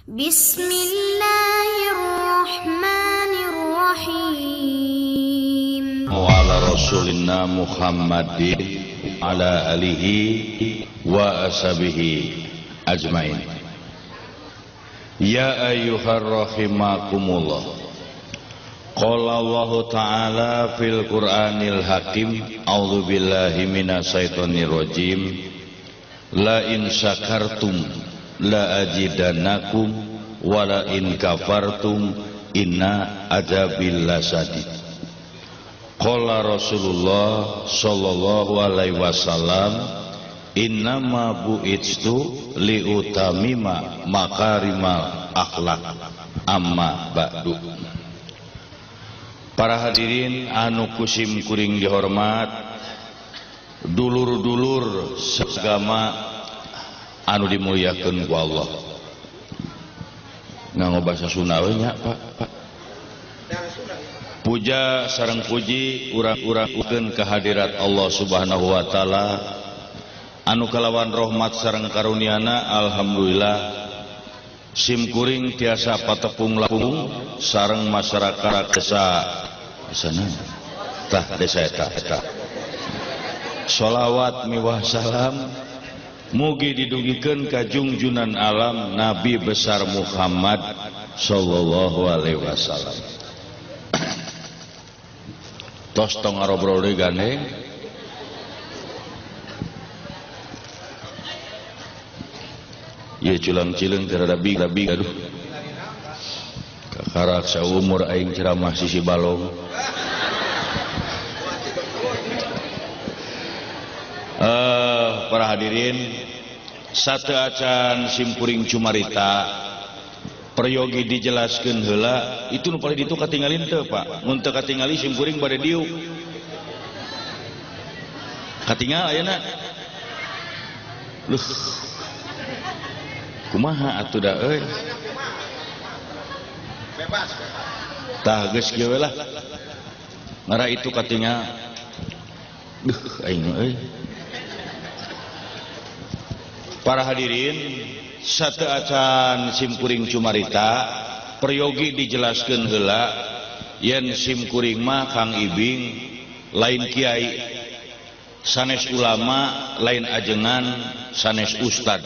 Bismillahirrahmanirrahim. Wa ala rasulina Muhammadin ala alihi wa ashabihi ajmain. Ya ayyuhar rahimakumullah. Qala Allahu ta'ala fil Qur'anil Hakim, a'udzu billahi minasyaitonir rajim. La in syakartum la ajidannakum wa la in kafartum inna adzabil lasadid. Qala Rasulullah sallallahu alaihi wasallam, innama bu'itstu liutamima makarimal akhlak, amma ba'du. Para hadirin anu kusim kuring dihormat, dulur-dulur seagama anu dimuliakeun ku Allah. Nganggo basa Sunda we nya, Pak. Puja sareng puji urang-urangkeun kehadirat Allah Subhanahu wa taala anu kalawan rahmat sareng karuniana, alhamdulillah sim kuring tiasa patepung lapung sareng masyarakat desa sana tah desa eta eta. Sholawat miwah salam mugi didugikeun ka junjunan alam Nabi besar Muhammad sallallahu alaihi wasallam. Tos tong ngarobrol deui gandeng. Ieu culang-cileung teu rada big aduh. Kakarak saumur aing ceramah sisi balong. Para hadirin, satu acan simkuring cumarita peryogi dijelaskeun heula, itu nu paling ditu katingalin teu, Pak. Mun teu katingali simkuring bade diuk. Katingal ayeuna. Luh. Kumaha atuh da euy? Bebas. Tah geus kieu we lah. Ngara itu katingal. Duh aing euy. Para hadirin, satu acan simkuring cumarita peryogi dijelaskeun heula yen simkuring mah Kang Ibing lain kiai, sanes ulama, lain ajengan, sanes ustad.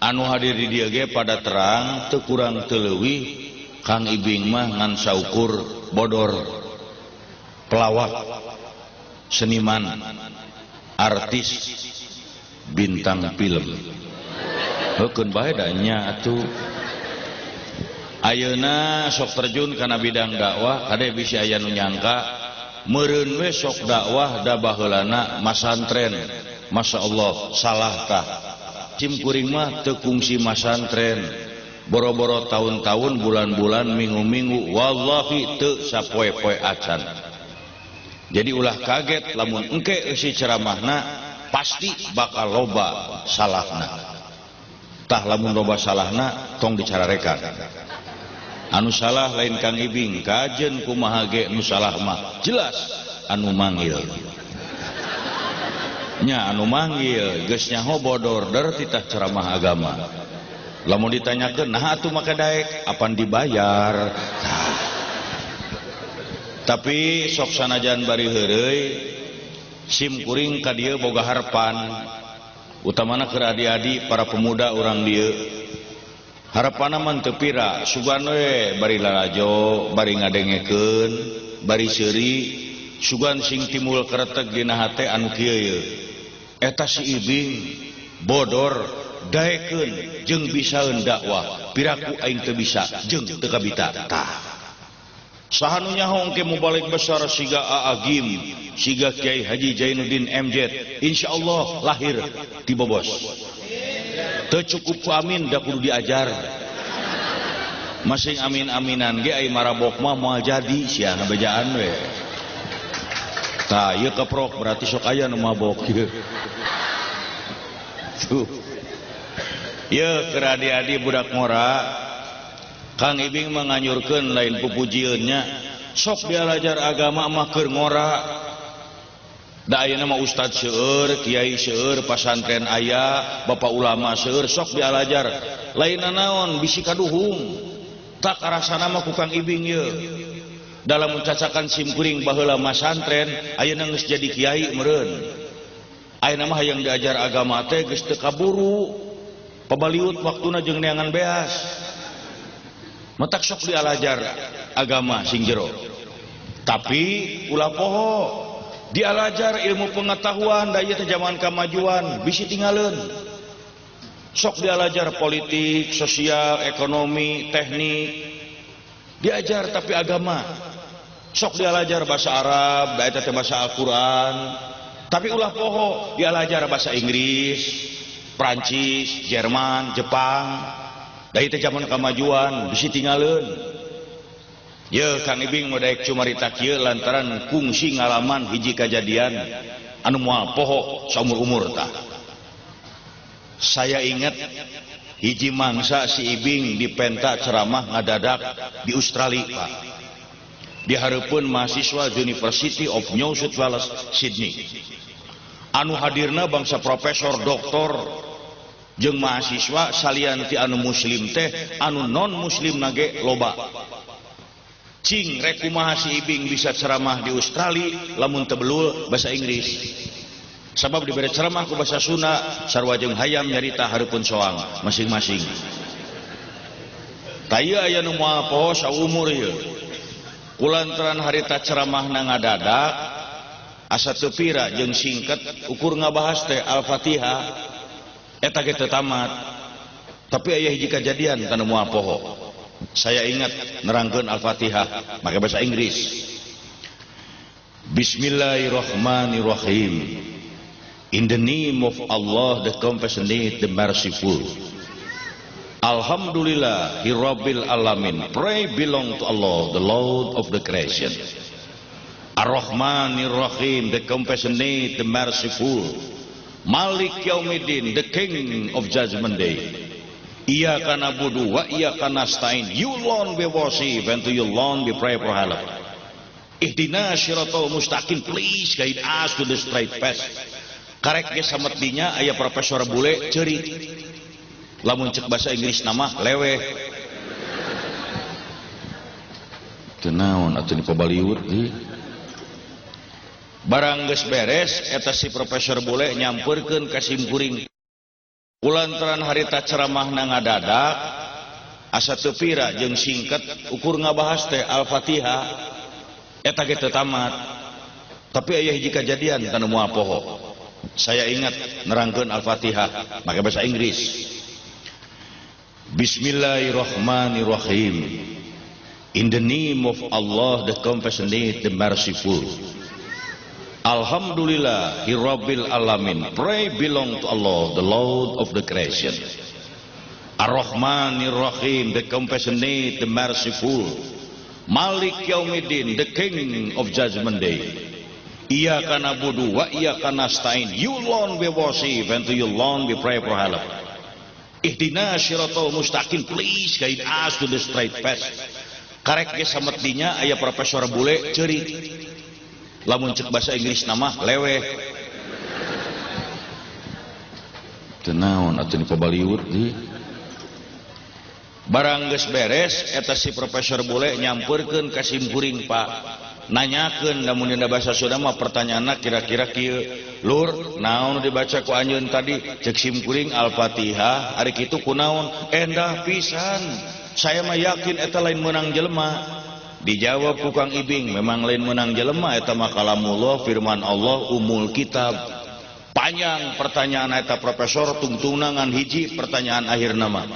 Anu hadir di dieu ge pada terang teu kurang teu leuwih Kang Ibing mah ngan saukur bodor, pelawak, seniman, artis, bintang film. Heukeun bae da nya atuh. Ayeuna sok terjun kana bidang dakwah, kade bisi aya nu nyangka meureun we sok dakwah da baheulana masantren. Masyaallah, salah tah. Cim kuring mah teu kungsi masantren. Boro-boro tahun-tahun, bulan-bulan, minggu-minggu, wallahi teu sapoe-poe acan. Jadi ulah kaget lamun engke eusi ceramahna pasti bakal loba salahna. Tah lamun loba salahna tong dicararekan. Anu salah lain Kang Ibing, kajen kumaha ge nu salah mah jelas anu manggil. Nya anu manggil geus nyaho bodor der titah ceramah agama. Lamun ditanyakeun naha atuh make daek, apan dibayar. Tah. Tapi sok sanajan bari heureuy sim kuring ka dieu boga harapan, utamana keur adi-adi para pemuda urang dieu. Harapanna mah teu pira, sugan we bari lalajo, bari ngadengekeun, bari seuri, sugan sing timbul kereteg dina hate anu kieu ye. Eta si Ibing bodor daekeun jeung bisaeun dakwah, piraku aing teu bisa jeung teu kabita. Tah. Saha nu nyaho engke mubalig besar siga Aa Gim, siga Kiai Haji Jainuddin MZ, insyaallah lahir di Bobos. Teu cukup ku amin da kudu diajar. Masing amin-aminan ge ai marabok mah moal jadi sia ngabejaan we. Tah ieu keprok berarti sok aya nu mabok ieu. Tuh. Ieu keur adi-adi budak ngora, Kang Ibing menganyurkeun lain pupujieun nya, sok dialajar agama mah keur ngora. Da ayeuna mah ustad seueur, kiai seueur, pasantren aya, bapak ulama seueur, sok dialajar. Lain naon bisi kaduhung. Tak karasana mah ku Kang Ibing ieu. Dalam mencacakan simkuring baheula masantren, ayeuna geus jadi kiai meureun. Ayeuna mah hayang diajar agama teh geus teu kaburu. Pabaliut waktuna jeung neangan beas. Matak sok dialajar agama sing jero. Tapi ulah poho dialajar ilmu pengetahuan da ieu teh zaman kamajuan bisi tingaleun. Sok dialajar politik, sosial, ekonomi, teknik. Diajar tapi agama. Sok dialajar bahasa Arab, da eta teh bahasa Al-Qur'an. Tapi ulah poho dialajar bahasa Inggris, Prancis, Jerman, Jepang. Da ieu teh zaman kamajuan bisi tingaleun. Ye Kang Ibing modaek cumarita kieu lantaran kungsi ngalaman hiji kajadian anu moal poho saumur-umur tah. Saya ingat hiji mangsa si Ibing dipenta ceramah ngadadak di Australia, Pak. Di hareupeun mahasiswa University of New South Wales, Sydney. Anu hadirna bangsa profesor, doktor jeung mahasiswa salian ti anu muslim teh anu non muslim nage loba. Cing rek kumaha si Ibing bisa ceramah di Australia lamun teu belul bahasa Inggris. Sabab dibere ceramah ku bahasa Sunda sarua jeung hayam nyarita hareupeun soang masing-masing. Tah ieu aya nu moal poho saumur ieu. Kulantaran harita ceramahna ngadadak asa teu pira jeung singket ukur ngabahas teh Al-Fatihah eta ge teu tamat. Tapi aya hiji kajadian kana moal poho. Saya ingat nerangkeun Al-Fatihah make bahasa Inggris. Bismillahirrahmanirrahim. In the name of Allah, the compassionate, the merciful. Alhamdulillah, Rabbil alamin. Pray belong to Allah, the Lord of the creation. Ar-Rahmanir Rahim, the compassionate, the merciful. Malik Yaumiddin, the King of Judgment Day. Iyyaka na'budu wa iyyaka nasta'in. You alone we worship and to you alone we pray for help. Ihdina shiratal mustaqim, please guide us to the straight path. Karek ge samet dinya aya profesor bule ceurik. Lamun cek bahasa Inggris nama leweh. Teu naon atuh di pabaliut deui. Barang geus beres eta si profesor bule nyampeurkeun ka simkuring. Kulantaran harita ceramahna ngadadak asa teu pira jeung singket ukur ngabahas teh Al-Fatihah eta ge teu tamat. Tapi aya hiji kajadian kana moal poho. Saya ingat nerangkeun Al-Fatihah make bahasa Inggris. Bismillahirrahmanirrahim. In the name of Allah, the compassionate, the merciful. Alhamdulillah, Rabbil alamin. Pray belong to Allah, the Lord of the creation. Ar-Rahmanir Rahim, the compassionate, the merciful. Malik Yaumiddin, the King of Judgment Day. Iyyaka na'budu wa iyyaka nasta'in. You alone we worship and to you alone we pray for help. Ihdina shiratal mustaqim, please guide us to the straight path. Karek ge samet dinya aya profesor bule ceurik. Lamun cek bahasa Inggris nama leweh. Teu naon atuh di pabaliut deui. Barang geus beres eta si profesor bule nyampeurkeun ka simkuring, Pak. Nanyakeun lamun dina bahasa Sunda mah pertanyaanna kira-kira kieu. Lur, naon dibaca ku anjeun tadi? Cek simkuring Al-Fatihah, ari kitu kunaon? Endah pisan. Saya mah yakin eta lain meunang jelema. Dijawab ku Kang Ibing, memang lain menang jelema eta mah kalamullah, firman Allah, umul kitab. Panjang pertanyaan eta profesor tungtungna ngan hiji pertanyaan akhir nama.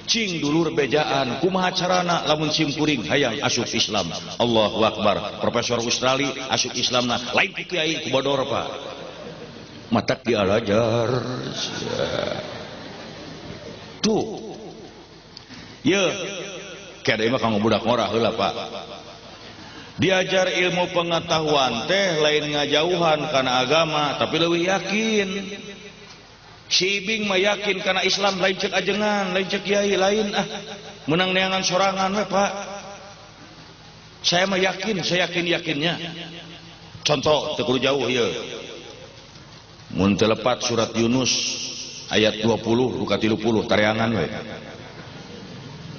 Cing dulur bejaan, kumaha carana lamun simkuring hayang asup Islam. Allahu Akbar. Profesor Australia asup Islamna, lain ku kiai ku bodor, Pak. Matak dialajar. Tuh. Ye, kada mah kanggo budak ngora heula, Pak. Diajar ilmu pengetahuan teh lain ngajauhan karena agama, tapi leuwih yakin. Si Ibing mah yakin karena Islam lain cek ajengan, lain cek kiai, lain ah menang neangan sorangan we, Pak. Saya mah yakin, saya yakin-yakinnya. Contoh teu kudu jauh ieu. Mun teu lepat surat Yunus ayat 20 ka 30 tareangan we.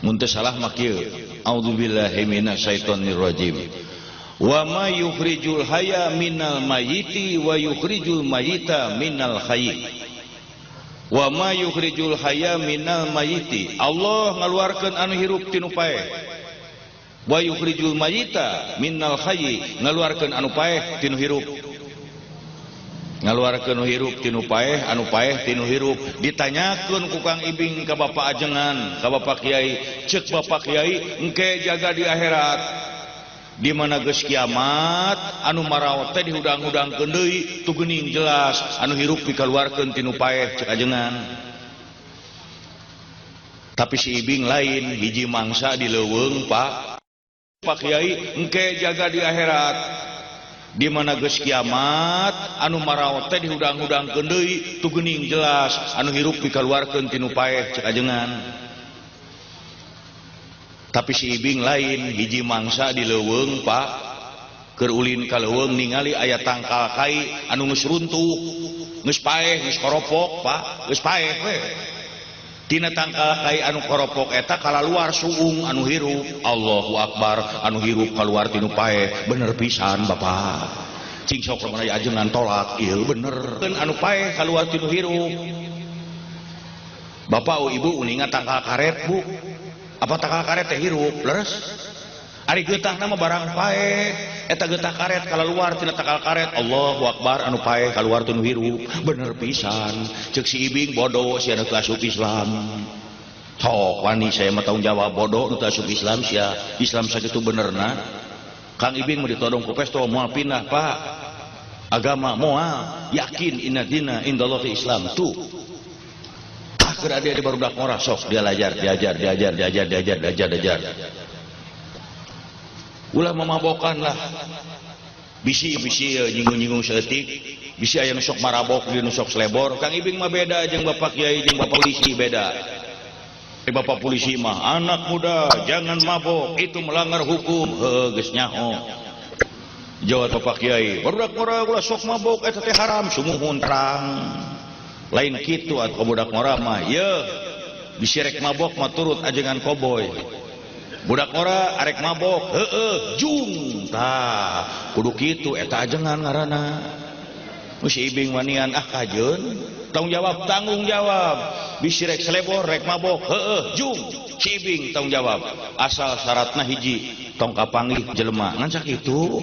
Mun teu salah mah kieu. A'udzubillahi minasyaitonirrajim. Wa ma yukhrijul hayya minal mayyiti wa yukhrijul mayyita minal hayy. Wa ma yukhrijul hayya minal mayyiti. Allah ngaluarkeun anu hirup tinu paeh. Wa yukhrijul mayyita minal hayy, ngaluarkeun anu paeh tinu hirup. Ngaluarkeun hirup tinu paeh, anu paeh tinu hirup. Ditanyakeun ku Kang Ibing ka Bapak Ajengan, ka Bapak Kiai, ceuk Bapak Kiai engke jaga di akhirat. Di mana geus kiamat anu maraot teh dihudang-hudangkeun deui tu geuning jelas anu hirup dikaluarkeun tinu paeh ceuk ajengan. Tapi si Ibing lain hiji mangsa di leuweung Pak. Pak Kiai engke jaga di akhirat. Di mana geus kiamat anu maraot teh dihudang-hudangkeun deui tu geuning jelas anu hirup dikaluarkeun tinu paeh ceuk ajengan. Tapi si Ibing lain hiji mangsa di leuweung Pak. Keur ulin ka leuweung ningali aya tangkal kai anu geus runtuh, geus paeh, geus koropok Pak, geus paeh we. Tina tangkal kai anu koropok eta kalaluar suung anu hirup. Allahu akbar, anu hirup kaluar tinu paeh, bener pisan Bapak. Cing sok lamun aya ajengan tolak, ieu bener. Anu paeh kaluar tinu hirup. Bapak ibu uninga tangkal karet Bu. Apa tangkal karet teh hirup leres? Ari getahna mah barang paeh, eta getah karet kaluar tina tangkal karet. Allahu akbar, anu paeh kaluar tinu hirup, bener pisan. Ceuk si Ibing bodoh sia nu teu asup Islam. Sok wani saya mah tanggung jawab bodoh nu teu asup Islam sia. Islam sakitu benerna. Kang Ibing mah ditodong ku pesto moal pindah Pak. Agama moal, yakin inna dina indallahi Islam tuh. Keur adik-adik barudak ngora sok dia lajar, diajar, diajar, diajar, diajar, diajar, diajar. Ulah memabokan lah. Bisi-bisi nyinggung-nyinggung saeutik, bisi aya nu sok marabok, nu sok selebor. Kang Ibing mah beda jeung Bapak Kiai jeung Bapak polisi beda. Bapak polisi mah anak muda jangan mabok, itu melanggar hukum. Heuh geus nyaho. Jawab Bapak Kiai, barudak ngora ulah sok mabok eta teh haram, sumuhun terang. Lain kitu atuh budak ngora mah, yeuh bisi rek mabok mah turut ajengan koboy. Budak ngora arek mabok, heueuh jung tah kudu kitu eta ajengan ngaranna. Si Ibing wanian ah kajeun, tanggung jawab, tanggung jawab. Bisi rek selebor rek mabok, heueuh jung si Ibing tanggung jawab. Asal syaratna hiji, tong kapanggih jelema ngan sakitu.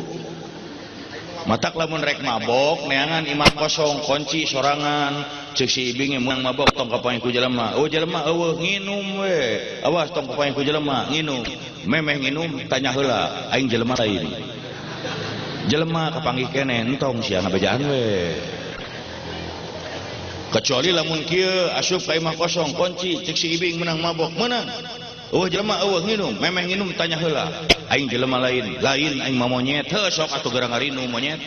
Matak lamun rek mabok neangan imah kosong kunci sorangan. Ceuk si Ibing mun mabok tong kapanggih ku jelema. Oh jelema eueuh nginum we. Awas tong kapanggih ku jelema nginum. Memeh nginum tanya heula aing jelema lain. Jelema kapanggih keneh entong sia ngabejaan we. Kecuali lamun kieu asup ka imah kosong kunci ceuk si Ibing menang mabok meunang. Eueuh jelema eueuh nginum, memeh nginum tanya heula. Aing jelema lain, lain aing mah monyet. Heuh sok atuh gerang ngarinum monyet.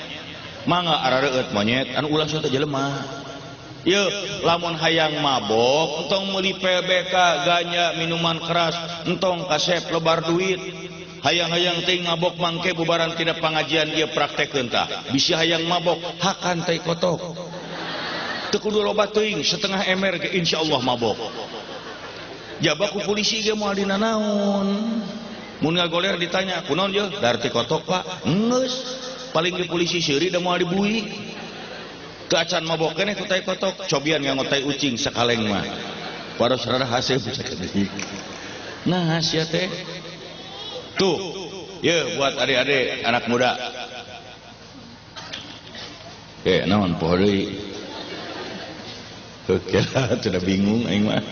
Mangga arareueut monyet anu ulah sok teh jelema. Yeuh, lamun hayang mabok entong meuli PBK ganja minuman keras, entong kasep lebar duit. Hayang-hayang teuing mabok mangke bubaran tina pangajian ieu praktekeun tah. Bisi hayang mabok hakan tai kotok. Teu kudu loba teuing, setengah ember ge insyaallah mabok. Jaba ku polisi ge moal dina naon. Mun ngagoler ditanya, "Kunaon yeuh?" Dar ti kotok, Pak. Geus. Paling ge polisi seuri da moal dibui. Teu acan mabok keneh ku tai kotok, cobian nganggo tai ucing sakaleng mah. Paros rada haseup sakedik. Nah, sia teh. Tuh, yeuh buat adik-adik anak muda. Naon poho deui. Oke lah, sudah bingung aing mah.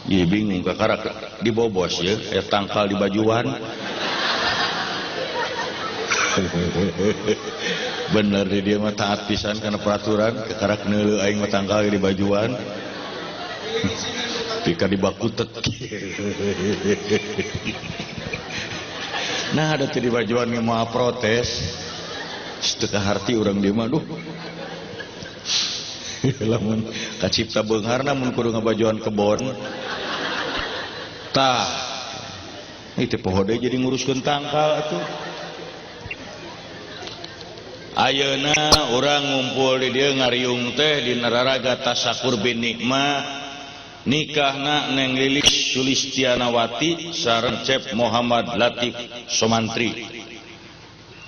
Iya bingung kakarak dibobos ya, aya tangkal di bajuan. Bener di dia mah taat pisan kana peraturan, kakarak neuleuh aing mah tangkal di bajuan. Pika dibakutet. Nah, ada teh di bajuan ge moal protes. Teu kaharti urang dieu mah duh. Lamun kacipta beungharna mun kudu ngabajuan kebon. Tah. Itu poho deui jadi nguruskeun tangkal atuh. Ayeuna urang ngumpul di dieu ngariung teh di nararaga tasakur bin nikmah nikahna Neng Lilis Sulistianawati sareng Cep Muhammad Latif Somantri.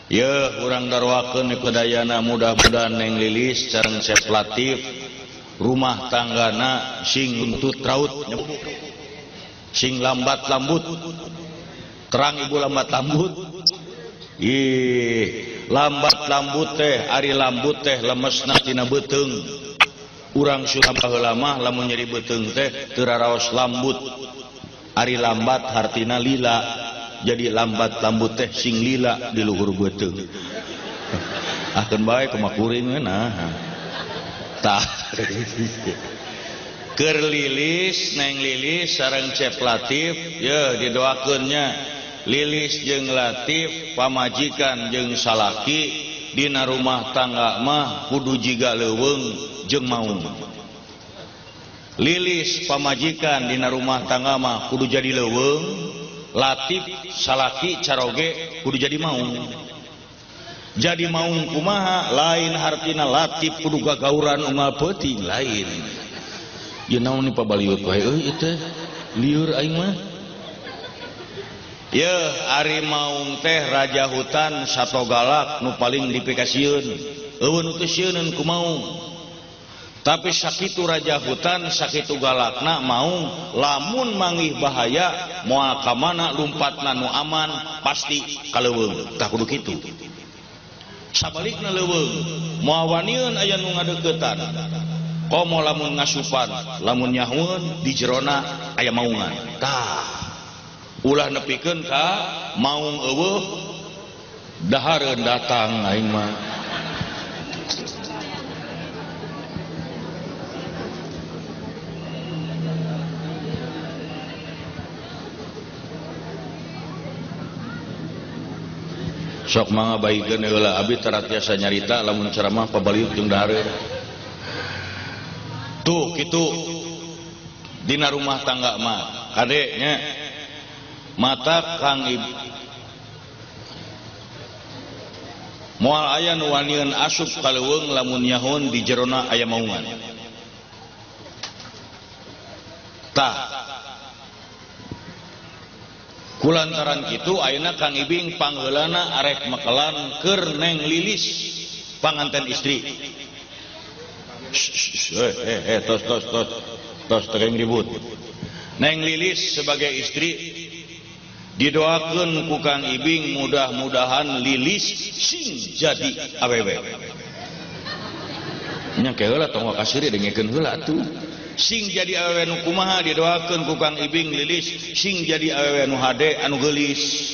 Yeuh urang daroakeun kedayana mudah-mudahan Neng Lilis sareng Cep Latif rumah tanggana sing runtut raut sing lambat lambut terang ibu lambat lambut. Ih, lambat lambut teh ari lambut teh lemesna tina beuteung. Urang Sunda baheula mah lamun nyeri beuteung teh teu raraos lambut. Ari lambat hartina lila. Jadi lambat lambut teh sing lila di luhur beuteung. Akeun bae kumaha kuring we nah. Tah. Keur Lilis Neng Lilis sareng Cep Latif yeuh didoakeun nya. Lilis jeung Latif pamajikan jeung salaki dina rumah tangga mah kudu jiga leuweung jeung maung. Lilis pamajikan dina rumah tangga mah kudu jadi leuweung, Latif salaki caroge kudu jadi maung. Jadi maung kumaha lain hartina Latif kudu gagauran unggal peuting lain. Ieu naon ni pabaliut wae euy ieu teh lieur aing mah. Yeuh ari maung teh raja hutan sato galak nu paling dipikasieun. Eueuh nu teu sieuneun ku maung. Tapi sakitu raja hutan sakitu galakna maung lamun manggih bahaya moal ka mana lumpatna nu aman pasti ka leuweung. Tah kudu kitu. Sabalikna leuweung moal wanieun aya nu ngadeuketan. Komo lamun ngasupan lamun nyahueun di jerona aya maungan. Tah ulah nepikeun ka maung eueuh dahareun datang aing mah. Sok mangga baikeun heula abi tara tiasa nyarita lamun ceramah pabaliut jeung dahareun. Tuh kitu dina rumah tangga mah kade nya. Mata Kang Ibu moal aya nu wanian asup ka leuweung lamun nyahun di jerona aya maungan. Tah kulantaran kitu ayeuna Kang Ibing pangheulana arek mekelan keur Neng Lilis panganten istri. Tos tos tos tos teu ribut. Neng Lilis sebagai istri didoakeun ku Kang Ibing mudah-mudahan Lilis sing jadi awewe. Nya ke heula tong wakasiri dengekeun heula atuh. Sing jadi awewe nu kumaha didoakeun ku Kang Ibing Lilis sing jadi awewe nu hade anu geulis.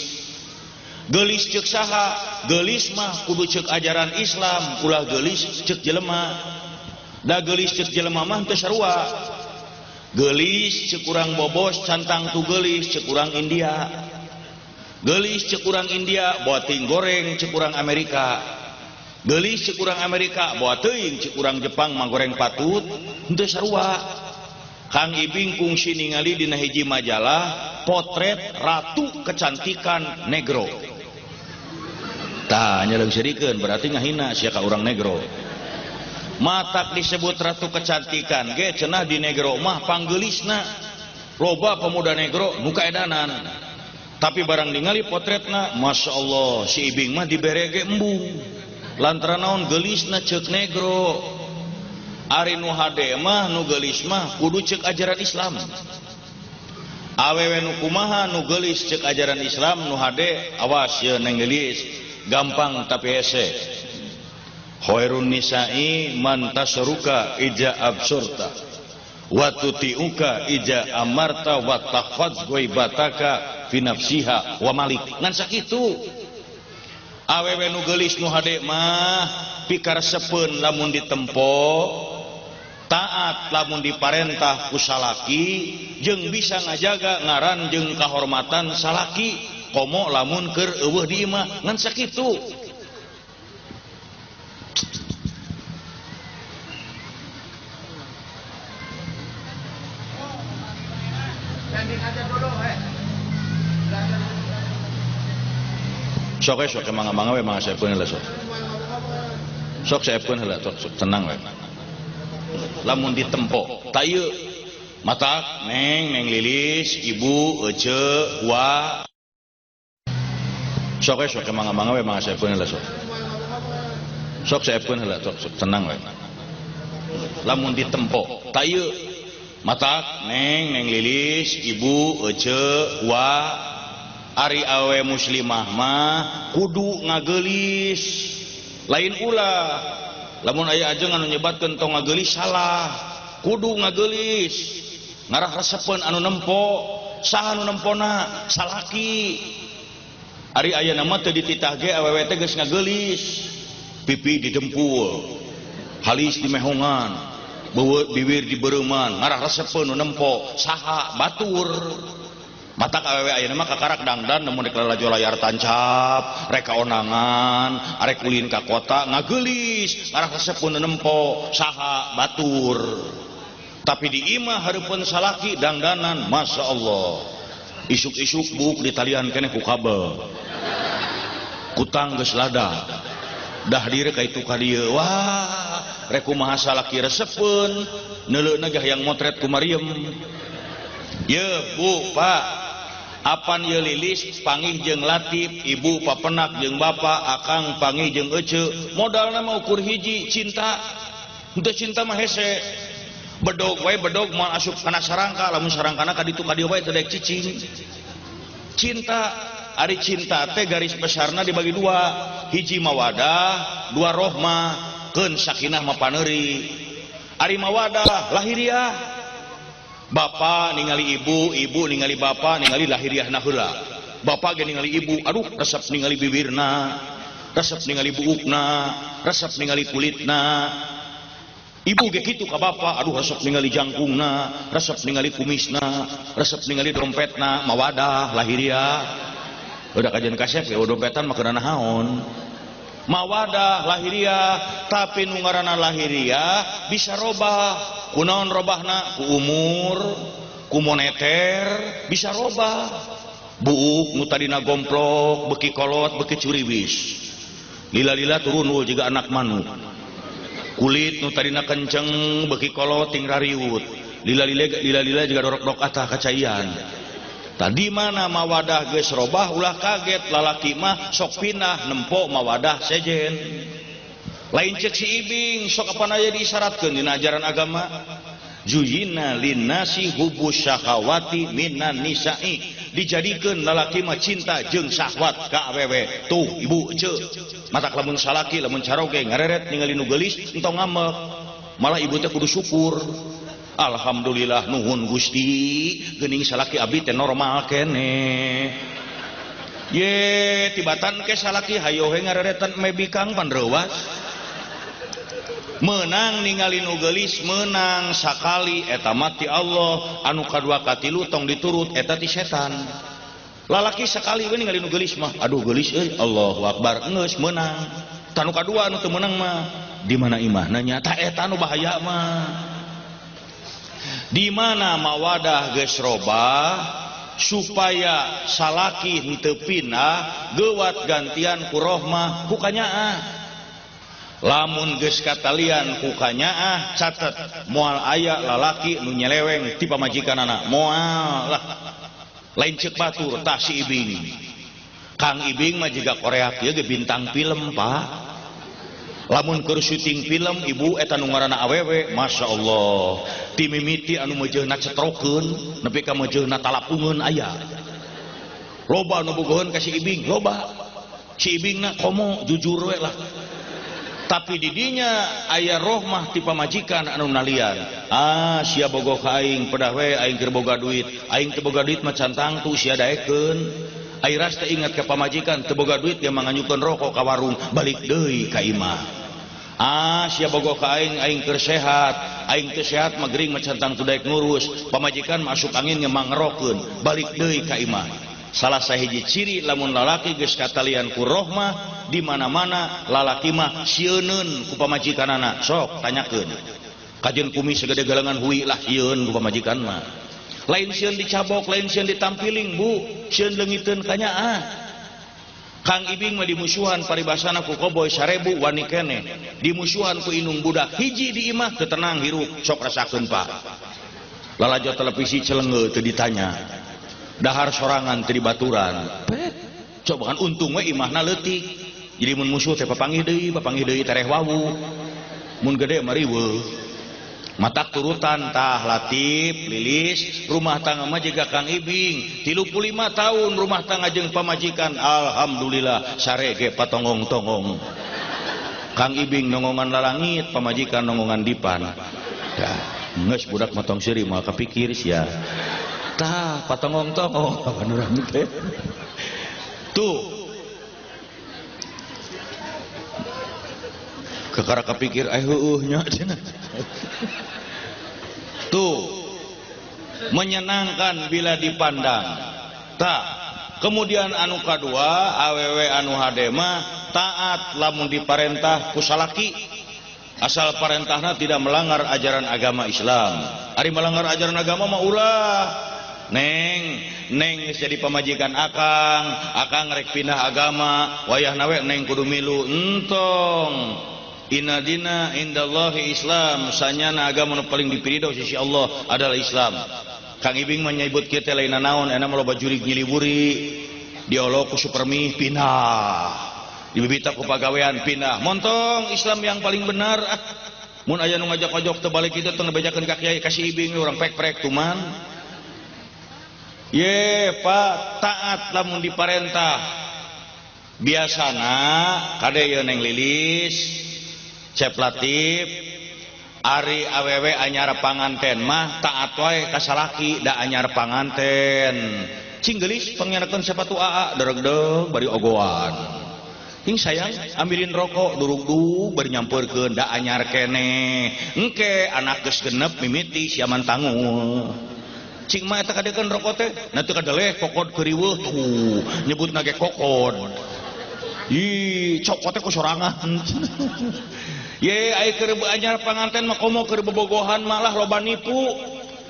Geulis ceuk saha? Geulis mah kudu ceuk ajaran Islam, ulah geulis ceuk jelema. Da geulis ceuk jelema mah teu sarua. Geulis ceuk urang bobos cantang tu geulis ceuk urang India. Geulis ceuk urang India bawa teuing goreng ceuk urang Amerika. Geulis ceuk urang Amerika bawa teuing ceuk urang Jepang mah goreng patut henteu sarua. Kang Ibing kungsi ningali dina hiji majalah potret ratu kecantikan negro. Tah nya leungseurikeun berarti ngahina sia ka urang negro. Matak disebut ratu kecantikan ge cenah di negro mah panggeulisna. Loba pemuda negro nu kaedanan. Tapi barang ningali potretna Masya Allah si Ibing mah dibere ge embung. Lantaran naon geulisna ceuk negro. Ari nu hade mah nu geulis mah kudu ceuk ajaran Islam. Awewe nu kumaha nu geulis ceuk ajaran Islam nu hade awas ye Neng Lilis gampang tapi hese. Khairun nisa'i man tasruka ija absurta wa tuti'uka ija amarta wa tahfaz ghaibataka fi nafsiha wa malik. Ngan sakitu awewe nu geulis nu hade mah pikaresepeun lamun ditempo, taat lamun diparentah ku salaki, jeung bisa ngajaga ngaran jeung kahormatan salaki komo lamun keur eueuh di imah. Ngan sakitu. Sok sok mangga mangga we mangga saepeun lah sok. Sok seepkeun heula sok tenang we. Lamun ditempo ta ieu matak neng neng lilis ibu ece wa sok we sok mangga-mangga we mangga seepkeun heula sok. Sok seepkeun heula sok tenang we. Lamun ditempo ta ieu matak neng neng lilis ibu ece wa ari awe muslimah mah kudu ngageulis lain ulah. Lamun aya ajeng anu nyebatkeun tong ngageulis salah, kudu ngageulis ngarah resepeun anu nempo. Saha anu nempona? Salaki. Ari ayeuna mah teu dititah ge awewe teh geus ngageulis, pipi didempul, halis dimehongan, beuweut bibir dibereuman, ngarah resepeun nu nempo. Saha? Batur. Matak awewe ayeuna mah kakarak dangdan namun rek lalajo layar tancap, rek kaonangan, arek ulin ka kota ngageulis, ngarah resepeun nu nempo. Saha? Batur. Tapi di imah hareupeun salaki dangdanan, Masya Allah. Isuk-isuk buuk ditalian keneh ku kabel. Kutang geus lada. Dah diri ka itu ka dieu. Wah, rek kumaha salaki resepeun, neuleuna ge hayang motret ku Mariem. Ye, Bu, Pak, apan ye lilis pangih jeung Latif, ibu papenak jeung bapak, akang pangih jeung ece, modalna mah ukur hiji cinta. Henteu cinta mah hese. Bedog wae bedog moal asup kana sarangka, lamun sarangkana ka ditu ka dieu wae teu daek cicing. Cinta, ari cinta teh garis besarna dibagi dua, hiji mawadah, dua rohmah, keun sakinah mah paneuri. Ari mawadah lahiriah. Bapak ningali ibu, ibu ningali bapak, ningali lahiriahna heula. Bapak ge ningali ibu, aduh resep ningali bibirna, resep ningali buukna, resep ningali kulitna. Ibu ge kitu ka bapak, aduh resep ningali jangkungna, resep ningali kumisna, resep ningali dompetna, mawadah lahiriah. Udah kajian kasep ya dompetan mah keuna naon. Mawadah lahiriah, tapi nu ngaranna lahiriah bisa robah. Kunaon robahna? Ku umur, ku moneter bisa robah. Buuk nu tadina gomplok, beuki kolot, beuki curiwis. Lila-lila turun jiga anak manuk. Kulit nu tadina kenceng, beuki kolot ting rariut. Lila-lila lila-lila jiga dorok-dorok atah kacaian. Tadi mana mawadah geus robah ulah kaget, lalaki mah sok pindah nempo mawadah sejen. Lain cek si Ibing sok apan aya diisyaratkeun dina ajaran agama. Zuyina linnasi hubus syahawati minan nisa'i, dijadikeun lalaki mah cinta jeung syahwat ka awewe. Tuh ibu ceu, matak lamun salaki lamun caroge ngareret ningali nu geulis entong ngambek, malah ibu teh kudu syukur. Alhamdulillah nuhun Gusti, geuning salaki abdi teh normal keneh. Ye tibatan ke salaki hayo he ngareretan me bikang pan reuwas. Menang ningali nu geulis menang sakali eta mah ti Allah, anu kadua katilu tong diturut eta ti setan. Lalaki sakali we ningali nu geulis mah, aduh geulis euy, Allahu akbar, geus meunang. Tanu kadua anu teu meunang mah di mana imahna nya, ta eta nu bahaya mah. Di mana mawadah geus robah supaya salaki henteu pindah geuwat gantian ku rohmah ku kanyaah. Lamun geus katalian ku kanyaah catet moal aya lalaki nu nyeleweng ti pamajikanana, moal lah. Lain ceuk batur tah si Ibing. Kang Ibing mah jiga Korea kieu ge bintang film, Pak. Lamun keur syuting film ibu eta nu ngaranna awewe, Masya Allah, ti mimiti anu meujeuhna cetrokeun nepi ka meujeuhna talapungeun aya. Loba nu bogoheun ka si Ibing, loba. Si Ibingna komo jujur we lah. Tapi didinya aya rohmah ti pamajikan anu nalian. Ah, sia bogoh ka aing, pedah we aing keur boga duit. Aing teu boga duit mah can tangtu sia daekeun. Airas teh ingat ka pamajikan teu boga duit dia manganyukeun rokok ka warung, balik deui ka imah. Ah, sia bogoh ka aing, aing keur sehat. Aing teu sehat mah gering mah can tangtu daek ngurus. Pamajikan masuk angin ge mangerokeun, balik deui ka imah. Salah sahiji ciri lamun lalaki geus katalian ku rohmah, di mana-mana lalaki mah sieuneun ku pamajikanana. Sok tanyakeun. Kajeun kumis segede galengan hui lah sieun ku pamajikan mah. Lain sieun dicabok, lain sieun ditampiling, Bu. Sieun leungiteun kanyaah. Kang Ibing mah dimusuhan paribasana ku koboy 1000 wani keneh, dimusuhan ku indung budak hiji di imah teu tenang hirup sok rasakeun Pak. Lalajo televisi celengge teu ditanya, dahar sorangan teu dibaturan. Pet, coba kan untung we imahna leutik. Jadi mun musuh teh papanggih deui tereh wawu. Mun gede mah riweuh. Matak turutan tah Latif Lilis rumah tangga mah jiga Kang Ibing 35 tahun rumah tangga jeung pamajikan alhamdulillah sarege patonggong-tonggong. Kang Ibing nongongan lalangit pamajikan nongongan dipan. Dah geus budak mah tong seuri moal kapikir sia. Tah patonggong-tonggong kapan urang teh. Tuh kekara kapikir ai heueuh nya cenah. Tuh menyenangkan bila dipandang. Tak kemudian anu kadua awewe anu hade mah taat lamun diparentah ku salaki asal parentahna tidak melanggar ajaran agama Islam. Ari melanggar ajaran agama mah ulah. Neng, neng geus jadi pamajikan akang, akang rek pindah agama, wayahna we neng kudu milu entong. Inna dina indallahi Islam, sanyana agama nu paling dipiridho sisi Allah adalah Islam. Kang Ibing mah nyebut kieu teh lain naon, enak mah loba jurig nyiliburi, diolok ku supermi pindah, dibibita ku pagawean pindah. Montong Islam yang paling benar. Ah, mun aya nu ngajak-ojok teu balik kitu teu ngebejakeun ka kiai ka si Ibing urang prek-prek tuman. Ye, Pak, taat lamun diparentah. Biasana kade ieu Neng Lilis Cep Latif ari awewe anyar panganten mah taat wae ka salaki da anyar panganten. Cing geulis pangyanakeun sepatu aa deregdeg bari ogoan. Hing sayang ambilin rokok durugdug bari nyampeurkeun da anyar keneh. Engke anak geus genep mimiti siaman tangul. Cing mah eta kadekeun rokok teh na teu kadeleh kokod keuriweuh tuh nyebutna ge kokod. Ih, cokot teh ku sorangan. Ye, ai keur anyar panganten mah komo keur bobogohan malah loba nipu.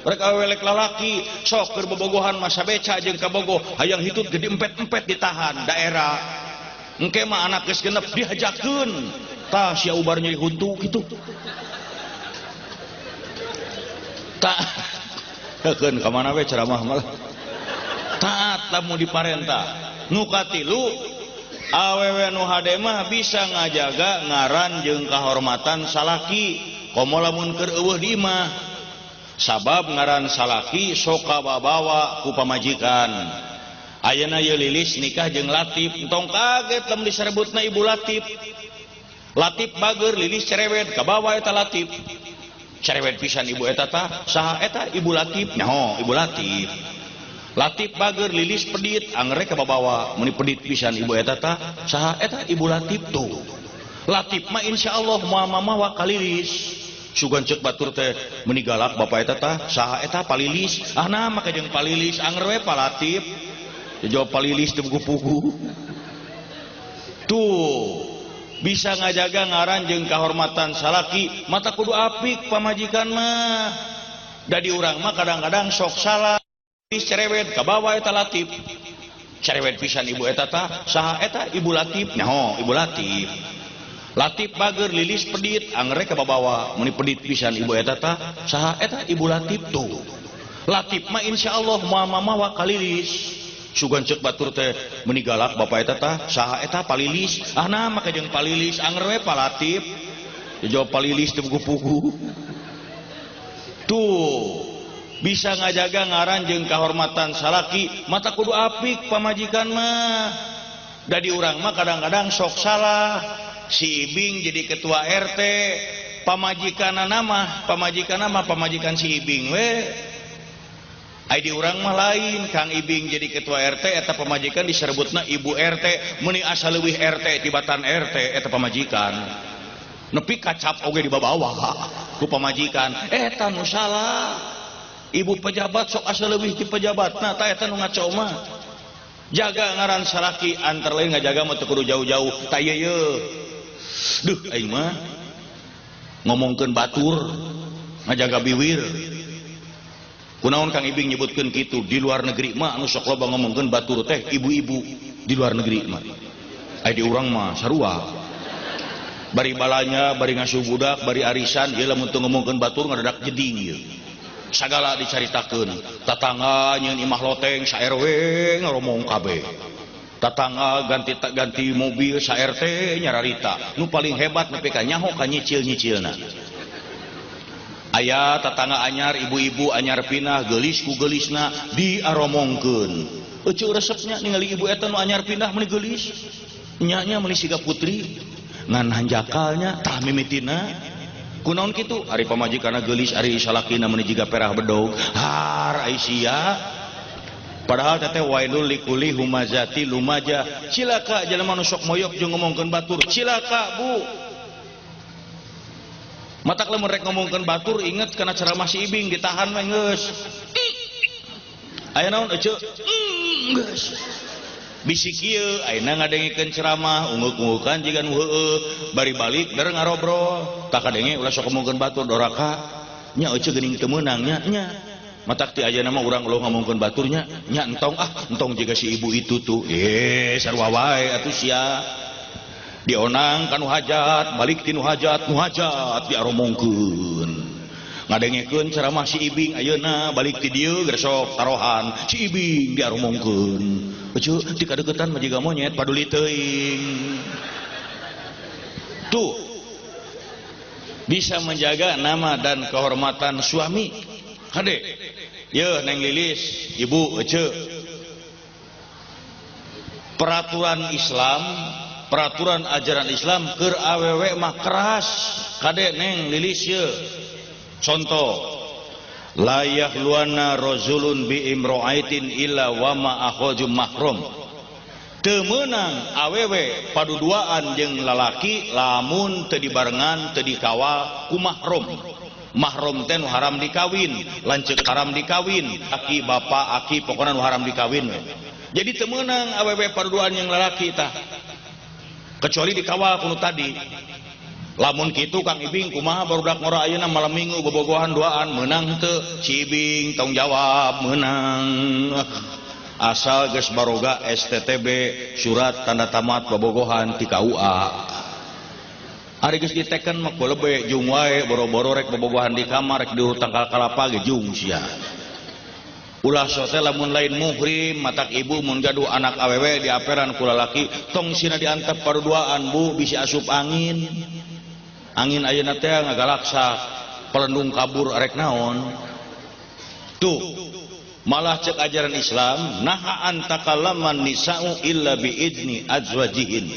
Rek awelek lalaki, sok keur bobogohan mah sabeca jeung kabogoh, hayang hitut gede empet-empet ditahan daerah. Engke mah anak geus genep dihajakeun. Tah sia ubar nyeri huntu kitu. Tah keun ka mana we ceramah malah. Taat lamun diparentah. Nu katilu awewe nu hade mah bisa ngajaga ngaran jeung kahormatan salaki komo lamun keur eueuh di imah sabab ngaran salaki sok kababawa ku pamajikan. Ayeuna ieu Lilis nikah jeung Latif entong kaget lamun diserebutna ibu Latif. Latif bager Lilis cerewet kabawa eta Latif. Cerewet pisan ibu eta tah saha eta ibu Latif nyaho ibu Latif. Latif bager Lilis pedit angere kababawa meuni pedit pisan ibu eta tah saha eta ibu Latif tuh. Latif mah insyaallah moal mamawa ka Lilis. Sugan ceuk batur teh meuni galak bapa eta tah saha eta Palilis. Ah nah make jeung Palilis anger we Pa Latif. Jawab Palilis teu pugu-pugu. Tuh bisa ngajaga ngaran jeung kahormatan salaki mata kudu apik pamajikan mah. Da di urang mah kadang-kadang sok salah. Cerewet kabawa eta Latif. Cerewet pisan ibu eta tah saha eta ibu Latif nyaho ibu Latif. Latif bager Lilis pedit angere kababawa meuni pedit pisan ibu eta tah saha eta ibu Latif tuh. Latif mah insyaallah moal mamawa ka Lilis. Sugan ceuk batur teh meuni galak bapa eta tah saha eta Palilis. Ah nah make jeung Palilis anger we Pa Latif. Jawab Palilis teu pugu-pugu. Tuh bisa ngajaga ngaran jeung kahormatan salaki mata kudu apik pamajikan mah. Da di urang mah kadang-kadang sok salah. Si Ibing jadi ketua RT, pamajikanna mah pamajikan si Ibing we. Ai di urang mah lain, Kang Ibing jadi ketua RT eta pamajikan diserebutna ibu RT, meuni asa leuwih RT tibatan RT eta pamajikan. Nepi kacap oge dibabawa ku pamajikan, eta nu salah. Ibu pejabat sok asa leuwih ti pejabatna tah eta nu ngaco mah. Jaga ngaran salaki antar lain ngajaga mah teu kudu jauh-jauh tah ieu ye. Duh aing mah ngomongkeun batur ngajaga biwir. Kunaon Kang Ibing nyebutkeun kitu di luar negeri mah anu sok loba ngomongkeun batur teh ibu-ibu di luar negeri mah. Ai di urang mah sarua. Bari balanya, bari ngasuh budak, bari arisan, ieu lamun teu ngomongkeun batur ngadadak jeding ieu. Sagala dicaritakeun. Tatangga nyeun imah loteng sa RW ngaromong kabeh. Tatangga ganti mobil sa RT nyararita. Nu paling hebat nepi ka nyaho ka nyicil-nyicilna. Aya tatangga anyar, ibu-ibu anyar pindah, geulis ku geulisna diaromongkeun. Euceu resepnya ningali ibu eta nu anyar pindah meuni geulis. Nya-nya meuni siga putri. Ngan hanjakalnya tah mimitina. Kunaon kitu? Ari pamajikanna geulis, ari salakina meuni jiga perah bedog. Har ai sia. Padahal teteh wailul likuli humazati lumaja. Cilaka jelema nu sok moyok jeung ngomongkeun batur. Cilaka, Bu. Matak lamun rek ngomongkeun batur inget kana ceramah si Ibing ditahan we geus. Aya naon eceu? Geus. Bisi kieu ayeuna ngadengikeun ceramah ungeuk-ungukan jiga nu heueuh bari balik der ngarobrol tah kadenge ulah sok ngomongkeun batur doraka nya eceu geuning teu meunang nya nya. Matak ti ayeuna mah urang ulah ngomongkeun baturnya nya entong ah entong jiga si ibu itu tuh sarua wae atuh sia. Dionang ka nu hajat balik ti nu hajat diaromongkeun. Ngadengekeun ceramah si Ibing ayeuna balik ti dieu geus tarohan si Ibing diaromongkeun. Eceu ti kadeukeutan mah jiga monyet paduli teuing. Tuh bisa menjaga nama dan kehormatan suami. Kade yeuh Neng Lilis, Ibu eceu. Peraturan Islam, peraturan ajaran Islam keur awewe mah keras. Kade Neng Lilis yeuh. Contoh, la yahluana rajulun bi imra'atin illa wa ma akhaju mahrum. Teu meunang awewe paduduaan jeung lalaki lamun teu dibarengan teu dikawal ku mahrum. Mahrum teh nu haram dikawin, lanceuk haram dikawin, aki bapa aki pokona nu haram dikawin we. Jadi teu meunang awewe paduduaan jeung lalaki tah. Kecuali dikawal ku nu tadi. Lamun kitu Kang Ibing kumaha barudak ngora ayeuna malam minggu bobogohan duaan meunang teu? Si Ibing tong jawab meunang. Asal geus baroga STTB surat tanda tamat bobogohan ti KUA. Ari geus diteken mah kulebe jung wae boro-boro rek bobogohan di kamar rek diurut tangkal kalapa ge jung sia. Ulah sote lamun lain muhrim matak ibu mun gaduh anak awewe diaperan ku lalaki tong sina diantep paduduaan Bu bisi asup angin. Angin ayeuna teh ngagalaksa pelendung kabur arek naon. Tuh malah cek ajaran Islam naha antakallaman nisa'u illa biidni azwajihin.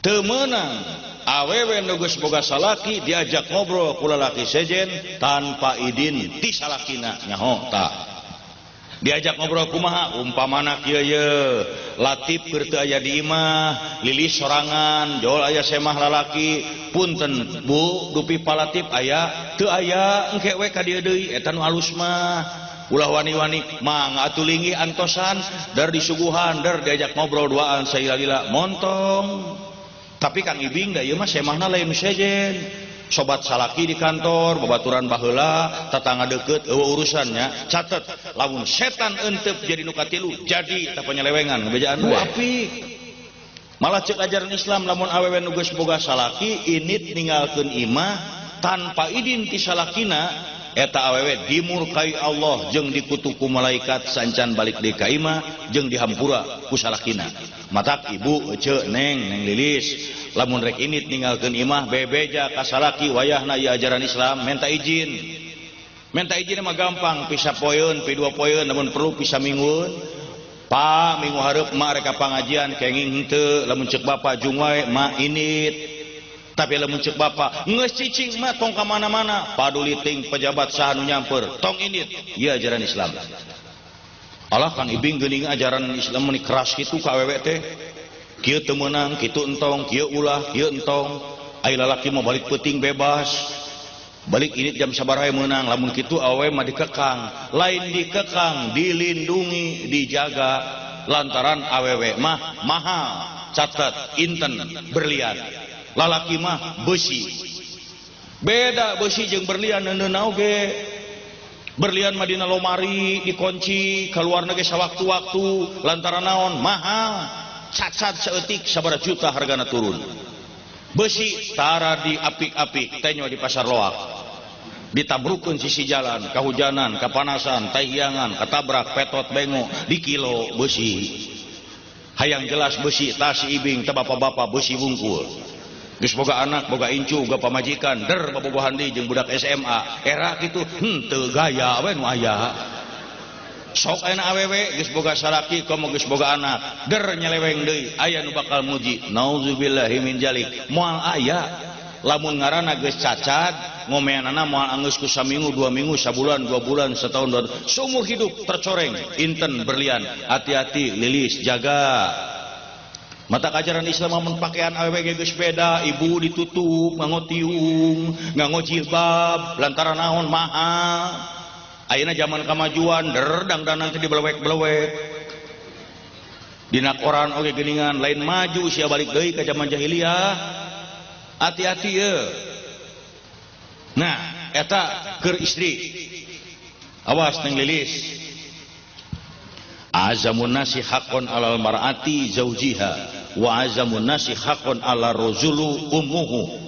Teu meunang awewe nu geus boga salaki diajak ngobrol ku lalaki sejen tanpa idin ti salakina nyaho tah. Diajak ngobrol kumaha umpamana kieu ye Latif keur teu aya di imah Lilis sorangan jol aya semah lalaki punten Bu dupi palatif aya teu aya engke we ka dieu deui eta nu alus mah ulah wani-wani mangga atuh linggih antosan der disuguhan der diajak ngobrol duaan sailila montong. Tapi Kang Ibing da ieu mah semahna lain sejen. Sobat salaki di kantor, babaturan baheula, tetangga deket, eueuh urusannya. Catet, lamun setan entep jadi nu katilu, jadi tah penyelewengan, bejaan we. Apik. Malah cek ajaran Islam lamun awewe nu geus boga salaki init ninggalkeun imah tanpa idin ti salakina, eta awewe dimurkai Allah jeung dikutuk ku malaikat sancan balik deui ka imah jeung dihampura ku salakina. Matak ibu eceu neng neng Lilis lamun rek init ninggalkeun imah bebeja ka salaki wayahna ieu ajaran Islam minta izin. Minta izin mah gampang pisa poeun pi dua poeun lamun perlu pisa minggueun. Pa minggu hareup mak rek ka pangajian kenging henteu lamun ceuk bapa jung wae mak init. Tapi lamun ceuk bapa geus cicing mah tong ka mana-mana paduli ting pejabat saha nu nyamper tong init. Ieu ajaran Islam. Alah Kang Ibing geuning ajaran Islam meuni keras kitu ka awewe teh. Kieu teu meunang, kitu entong, kieu ulah, kieu entong. Ai lalaki mah balik peuting bebas. Balik init jam sabaraha meunang, lamun kitu awewe mah dikekang. Lain dikekang, dilindungi, dijaga lantaran awewe mah mahal, catet, inten, berlian. Lalaki mah besi. Beda besi jeung berlian neuneuna oge. Berlian mah dina lomari dikunci kaluarna ge sawaktu-waktu lantaran naon mahal. Cacat saeutik sabaraha juta hargana turun. Besi tara di apik-apik tenyo di pasar loak. Ditabrukeun sisi jalan, kahujanan, kapanasan, tahiangan, katabrak, petot bengo, di kilo besi. Hayang jelas besi tas ibing teh bapak-bapak besi wungkul. Geus boga anak, boga incu, boga pamajikan, der bobogohan deui jeung budak SMA. Era kitu henteu gaya we nu aya. Sok ayeuna awewe geus boga salaki komo geus boga anak, der nyeleweng deui, aya nu bakal muji. Nauzubillahi min jalik. Moal aya. Lamun ngaranna geus cacat, ngomeanana moal anggeus ku saminggu, 2 minggu, sabulan, 2 bulan, setahun, 2 tahun, seumur hidup tercoreng, inten berlian. Hati-hati lilis, jaga. Mata ajaran Islam mun pakaian awewe ge geus beda, ibu ditutup, nganggo tiung, nganggo jilbab, lantaran naon mahal. Ayeuna zaman kamajuan, der dangdanan teh dibelewek-belewek. Dina koran oge geuningan, lain maju sia balik deui ka zaman jahiliyah. Hati-hati ye. Nah, eta keur istri. Awas neng lilis. Azamun nasi haqqon alal mar'ati zaujiha wa azamun nasi haqqon ala rajulu ummuhu.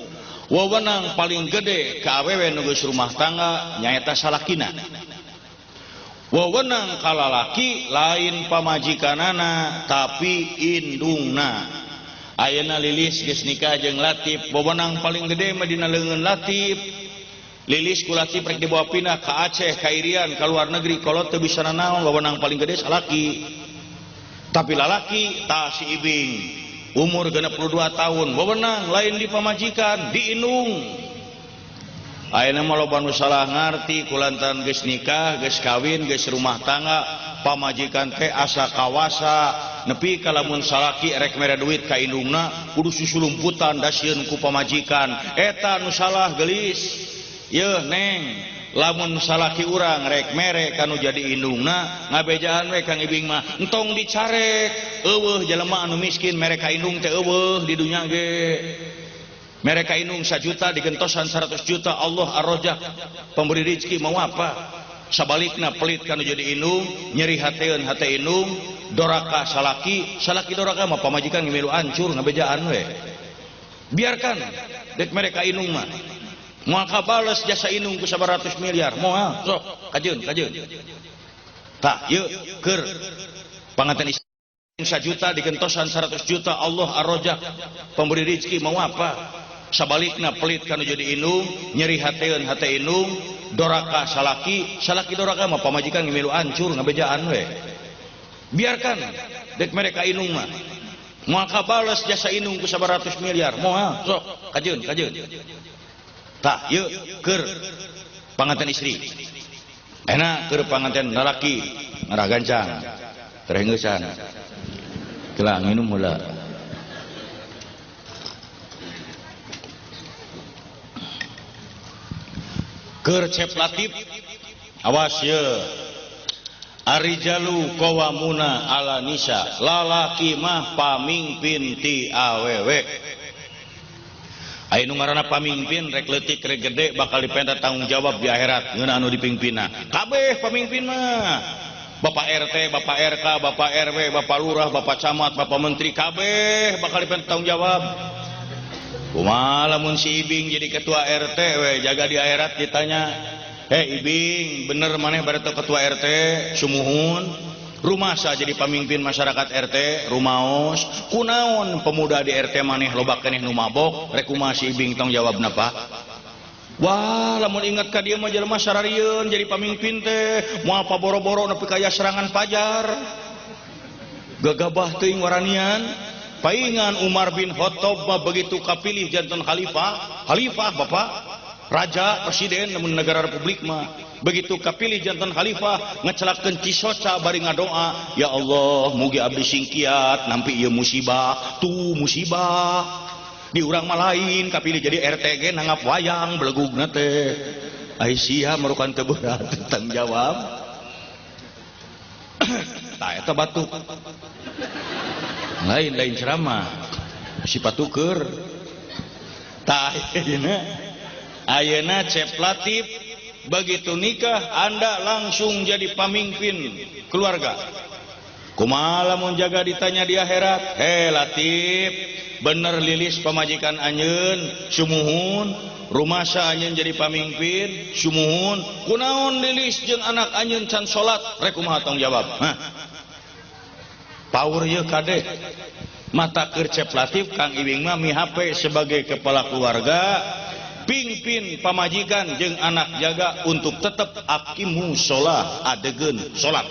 Wewenang paling gede ka awewe nu geus rumah tangga nyaeta salakina. Wewenang ka lalaki lain pamajikanana tapi indungna. Ayeuna lilis geus nikah jeung Latif, wewenang paling gede mah dina leungeun Latif. Lilis ku Latif rek dibawa pindah ka Aceh, ka Irian, ka luar negeri, kolot teu bisa nanaon, wewenang paling gede salaki. Tapi lalaki tah si Ibing, umur 62 tahun, wewenang lain di pamajikan, di indung. Ayeuna mah loba nu salah ngarti kulantaran geus nikah, geus kawin, geus rumah tangga, pamajikan teh asa kawasa. Nepi ka lamun salaki rek mere duit ka indungna kudu susulumputan dasieun ku pamajikan. Eta nu salah gelis. Yeuh neng, lamun salaki urang rek mere kanu jadi indungna ngabejaan we Kang Ibing mah entong dicarek. Eueuh jelema anu miskin mere ka indung teh eueuh di dunya ge. Mere ka indung 1 juta digentosan 100 juta, Allah ar-Razzaq pemberi rezeki mau apa. Sabalikna pelit kanu jadi indung, nyeri hateun hate indung, doraka salaki, salaki doraka mah pamajikan ngimilu ancur ngabejaan we. Biarkan dek mereka indung mah. Moal kabales jasa indung ku 100 miliar, moal sok kajeun kajeun. Tah ieu keur panganten istri 1 juta digentosan 100 juta, Allah ar-Razzaq pemberi rezeki mau apa. Sabalikna pelit kanu jadi indung, nyeri hateun hate indung, doraka salaki, salaki doraka mah pamajikan ngimilu ancur ngabejaan we. Biarkan dek mereka indung mah. Moal kabales jasa indung ku 100 miliar, moal sok kajeun kajeun. Tah ieu keur panganten istri. Enak keur panganten lalaki ngarah gancang. Terengeusan. Kelah nginum heula. Keur Cep Latif awas ye. Arijalu qawamuna ala nisa, lalaki mah pamingpin ti awewe. Aya nu ngaranna pamingpin rek leutik rek gede bakal dipenta tanggung jawab di akhirat ngeunah anu dipingpinna. Kabeh pamingpin mah. Bapak RT, Bapak RK, Bapak RW, Bapak Lurah, Bapak Camat, Bapak Menteri kabeh bakal dipenta tanggung jawab. Kumaha lamun si Ibing jadi ketua RT we jaga di akhirat ditanya, "Eh Ibing, bener maneh bareto ketua RT sumuhun?" Rumasa jadi pamimpin masyarakat RT rumaos, kunaon pemuda di RT maneh loba keneh nu mabok, rek kumaha si Ibing tong jawabna Pak? Wah, lamun ingat ka dieu mah jelema sararieun jadi pamimpin teh, moal paboro-boro nepi ka aya serangan pajar. Gagabah teuing waranian. Paingan Umar bin Khattab mah begitu kapilih janten khalifah, khalifah Bapak, raja, presiden namun negara republik mah. Begitu kapilih janten khalifah ngecelakeun cisoca bari ngadoa, ya Allah mugi abdi singkiat nampi ieu musibah, tuh musibah. Di urang mah lain kapilih jadi RTG nanggap wayang belegugna teh. Ai sia merukan teu berat tanggung jawab. Tah eta batuk. Lain-lain ceramah sifat tuker. Tah ayeuna ayeuna Cep Latif begitu nikah Anda langsung jadi pamimpin keluarga. Kumaha lamun jaga ditanya di akhirat? He Latif, bener lilis pamajikan anjeun sumuhun, rumasa anjeun jadi pamimpin sumuhun, kunaon lilis jeung anak anjeun can salat, rek kumaha tanggung jawab? Hah? Paur ieu kade. Mata keur Cep Latif Kang Ibing mah mihape sebagai kepala keluarga, pingpin pamajikan jeung anak jaga untuk tetap aqimu sholah, adegeun salat.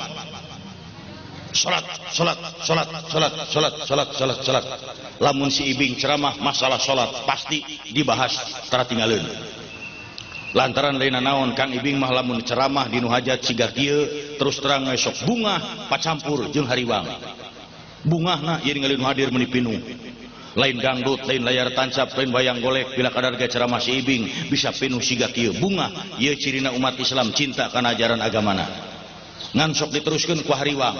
Salat, salat, salat, salat, salat, salat, salat, salat. Lamun si Ibing ceramah masalah salat pasti dibahas tara tinggaleun. Lantaran lain naon Kang Ibing mah lamun ceramah di nu hajat siga kieu terus terang we sok bungah pacampur jeung hariwang. Bungahna ieu ningali nu hadir meuni pinuh. Lain dangdut, lain layar tancap, lain wayang golek, bila kadar ge ceramah si Ibing bisa pinuh siga kieu. Bungah ieu cirina umat Islam cinta kana ajaran agamana. Ngan sok diteruskeun ku hariwang.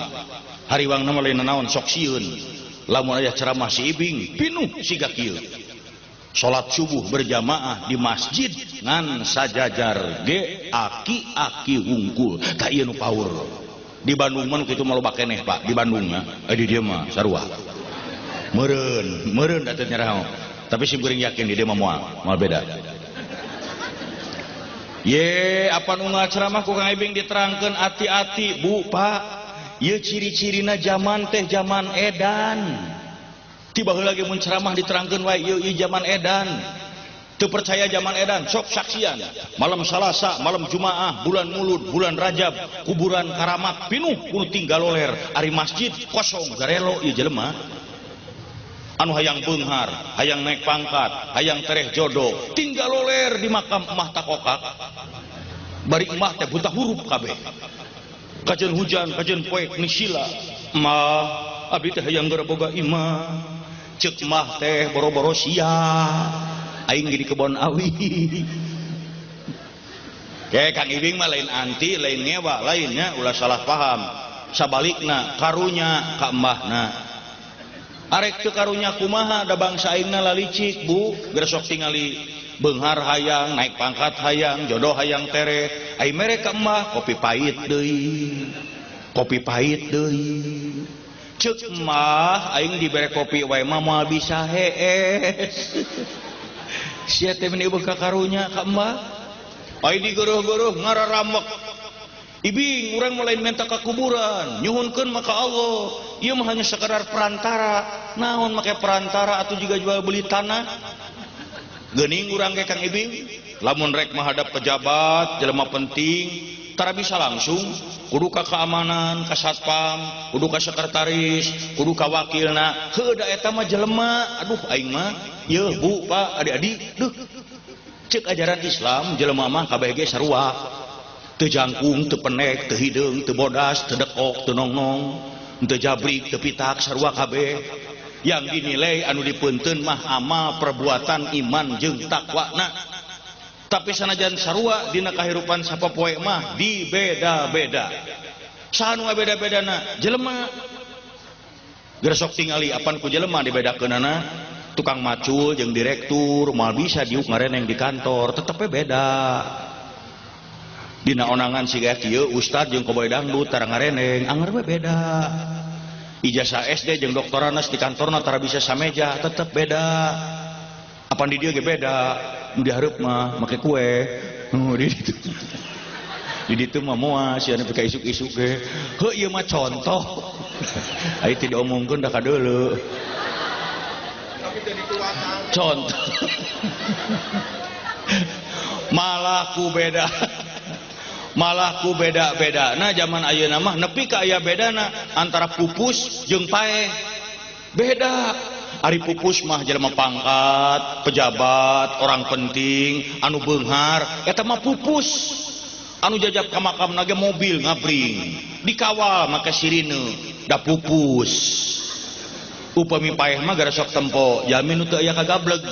Hariwang mah lain naon sok sieun. Lamun aya ceramah si Ibing pinuh siga kieu. Salat subuh berjamaah di masjid ngan sajajar ge aki-aki hungkul. Tah ieu nu paur. Di Bandung mah kitu mah loba keneh Pak, di Bandung mah. Di dieu mah sarua. Meureun, meureun da teu nyaraho. Tapi sim kuring yakin di dieu mah moal beda. Ye, apa nu ngaceramah ku Kang Ibing diterangkeun ati-ati, Bu, Pak. Ieu ciri-cirina zaman teh zaman edan. Tiba heula ge mun ceramah diterangkeun wae ieu zaman edan. Teu percaya zaman edan, sok saksian. Malam Salasa, malam Jumaah, bulan Mulud, bulan Rajab, kuburan karamat pinuh kudu tinggal loler, ari masjid kosong garelo ieu jelema. Anu hayang beunghar, hayang naik pangkat, hayang tereh jodoh, tinggal loler di makam emah takokak. Bari emah teh buta huruf kabeh. Kajeun hujan, kajeun poek nisila. Emah, abdi teh hayang geura boga imah. Ceuk emah teh boro-boro sia. Aing di kebon awi. Kayak Kang Ibing mah lain anti, lain ngewa, lainnya ulah salah paham. Sabalikna karunya ka emahna. Arek teu karunya kumaha da bangsa aingna lalicik, Bu. Geus sok tingali beunghar hayang, naik pangkat hayang, jodoh hayang tereh. Ai mere ka emah kopi pahit deui. Kopi pahit deui. Ceuk emah aing dibere kopi wae mah moal bisa hees. Sia teh meni eueuh ka karunya ka emah. Ai digeuruh-geuruh ngararamek. Ibing urang mah lain menta ka kuburan, nyuhunkeun mah ka Allah. Ieu mah hanya sekadar perantara. Naon make perantara atuh juga jual beli tanah. Geuning urang ge Kang Ibing, lamun rek menghadap pejabat, jelema penting, tara bisa langsung, kudu ka keamanan, ka satpam, kudu ka sekretaris, kudu ka wakilna. Heuh da eta mah jelema, aduh aing mah, yeuh Bu, Pak, adik-adik, duh. Ceuk ajaran Islam jelema mah kabeh ge sarua. Teu jangkung, teu penek, teu hideung, teu bodas, teu dekok, teu nongnong, teu jabrik, teu pitak, sarua kabeh. Yang dinilai anu dipeunteun mah amal perbuatan iman jeung takwana. Tapi sanajan sarua dina kahirupan sapopoe mah dibeda-beda. Saha nu ngabeda-bedana? Jelema. Geus sok tingali apan ku jelema dibedakeunana. Tukang macul jeung direktur moal bisa diuk ngareneng di kantor, tetep we beda. Dina onangan siga kieu ustad jeung koboy dangdut tara ngareneng, anger we beda. Ijazah SD jeung doktoranas di kantorna tara bisa sameja, tetep beda. Apan di dieu ge beda, nu dihareup mah make kue. Nu di ditu. Di ditu mah moal sia nepi ka isuk-isuk ge. Heuh ieu mah contoh. Ai teu diomongkeun da kadeuleu. Contoh. Malah ku beda. Malah ku beda-beda. Nah zaman ayeuna mah nepi ka aya bedana antara pupus jeung paeh. Beda. Ari pupus mah jelema pangkat, pejabat, orang penting, anu beunghar, eta mah pupus. Anu jajab ka makamna ge mobil ngabring, dikawal make sirine, da pupus. Upami paeh mah gara sok tempo, jalmi nu teu aya kagableg.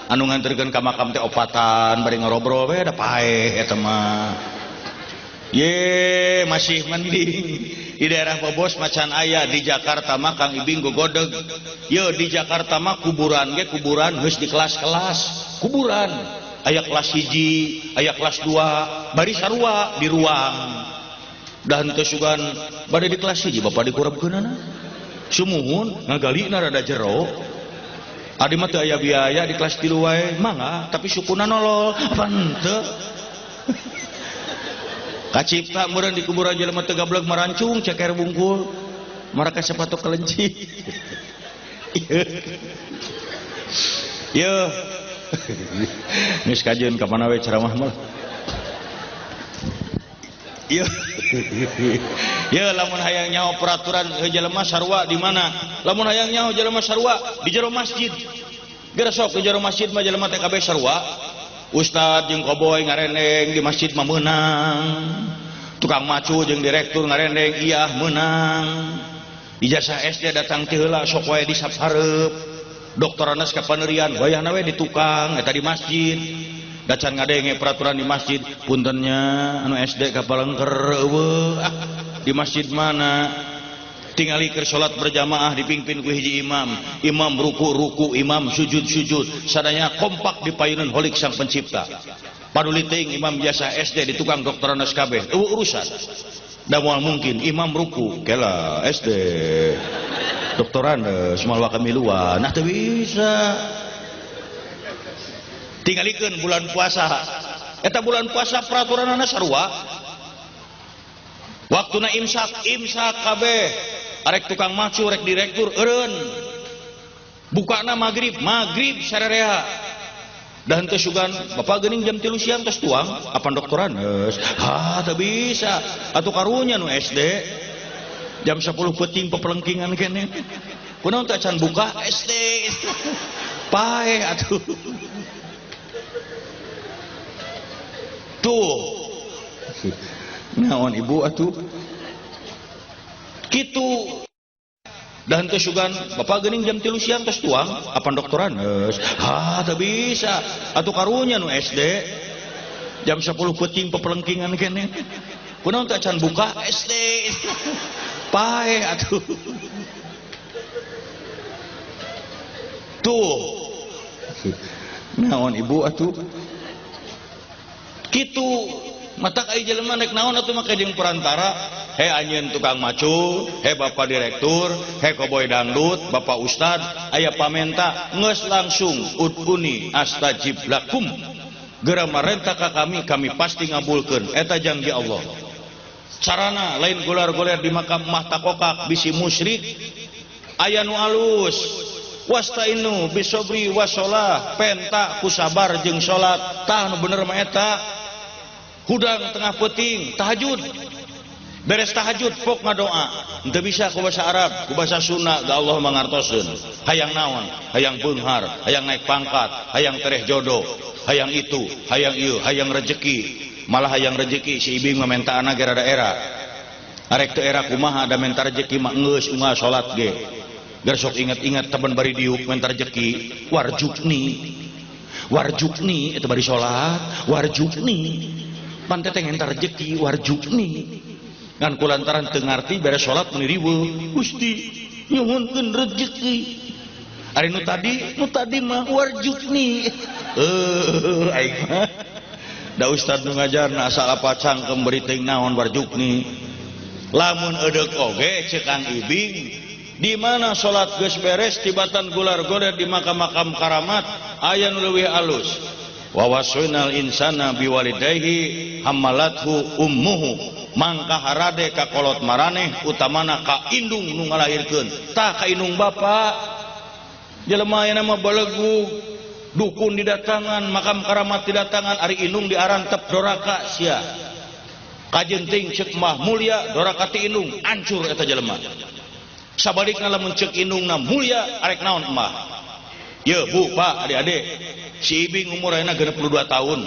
Anu nganterkeun ka makam teh opatan bari ngarobrol we da paeh eta mah. Ye, masih mending di daerah Bobos macan aya, di Jakarta mah Kang Ibing gogodeg. Ye, di Jakarta mah kuburan ge kuburan geus di kelas-kelas, kuburan aya kelas 1, aya kelas 2, bari sarua di ruang. Dan teu sugan bade di kelas hiji bapak dikurebkeunana. Sumuhun ngagalina rada jero. Adi mah teu aya biaya di kelas 3 wae, mangga, tapi sukuna nolol, apa henteu? Kacipta meureun di kuburan jelema teu gablek marancung ceker bungkul, maraka sepatu kelenci. Yeuh. Geus kajeun ka mana we ceramah mah. Yeuh. Ya lamun hayang nyaho peraturan jelema sarua di mana? Lamun hayang nyaho jelema sarua di jero masjid. Geura sok di jero masjid mah jelema teh kabeh sarua. Ustad jeung koboy ngarendeng di masjid mah meunang. Tukang macu jeung direktur ngarendeng iyah meunang. Ijazah SD datang ti heula sok wae di sap hareup. Doktoranas ka panerian wayahna we di tukang eta di masjid. Dacan ngadenge peraturan di masjid puntennya anu SD ka palengker eueuh ah di masjid mana tingali keur salat berjamaah dipimpin ku hiji imam, imam ruku-ruku, imam sujud-sujud, sadaya kompak di payunan holik sang pencipta. Paduli teuing imam biasa SD di tukang doktoranas kabeh eueuh urusan. Da moal mungkin imam ruku kela SD doktoranas moal kamiluan, nah teu bisa. Tingalikeun bulan puasa. Eta bulan puasa peraturanana sarua. Waktuna imsak, imsak kabeh. Arek tukang macu, rek direktur eureun. Bukana magrib, magrib sarerea. Da henteu sugan bapak geuning jam 3 siang tos tuang, apan doktoranes. Ha, teu bisa. Atuh karunya nu SD. Jam 10 peuting pepelengkingan keneh. Kunaon teh acan buka SD. Paeh atuh. Tuh naon ibu atuh kitu dan teu sugan bapak geuning jam 3 siang tos tuang apan doktoranes. Ha teu bisa atuh karunya nu SD jam 10 peuting pepelengkingan keneh. Kunaon teh acan buka SD. Paeh atuh. Tuh naon ibu atuh kitu matak ai jelema rek naon atuh make jeung perantara, he anjeun tukang macu, he bapak direktur, he koboy dangdut, bapak ustad, aya pamenta geus langsung uduni astajib lakum. Geura marenta ka kami, kami pasti ngabulkeun. Eta janji Allah. Carana lain golar-goler di makam mah takokak bisi musyrik, aya nu alus. Wastainu bisobri wasolah, penta ku sabar jeung salat, tah nu bener mah eta. Hudang tengah peuting tahajud, beres tahajud pok ngadoa, henteu bisa ku bahasa Arab, ku bahasa Sunda ga Allah mangartoseun. Hayang naon? Hayang beunghar, hayang naik pangkat, hayang tereh jodoh, hayang itu, hayang ieu, hayang rejeki. Malah hayang rejeki si ibing mah mentaana ge rada era. Arek teu era kumaha da menta rejeki mah geus unggal salat ge. Geus sok inget-inget taban bari diuk menta rejeki, warjukni. Warjukni eta bari salat, warjukni. Pan teh ngentar rejeki warjukni. Ngan kulantaran teu ngarti beres salat meuni riweuh, Gusti nyuhunkeun rejeki. Ari nu tadi mah warjukni. Aing mah da ustad nu ngajarna asal apa cangkem beri teuing naon warjukni. Lamun eudeuk oge ceuk Kang Ibing, di mana salat geus beres tibatan gular-goler di makam-makam karamat aya nu leuwih alus. Wa wasainal insana biwalidayhi hamalathu ummuhu, mangka harade ka kolot maraneh utamana ka indung nu ngalahirkeun. Tah ka indung bapa jelema ayeuna mah belegug, dukun didatangan, makam karamat didatangan, ari indung diarantep doraka sia. Kajeun teuing ceuk mah mulia doraka ti indung, ancur eta jelema. Sabalikna lamun ceuk indungna mulia arek naon emah. Ye bu, pak, adik-adik, si Ibing umur ayeuna 62 tahun.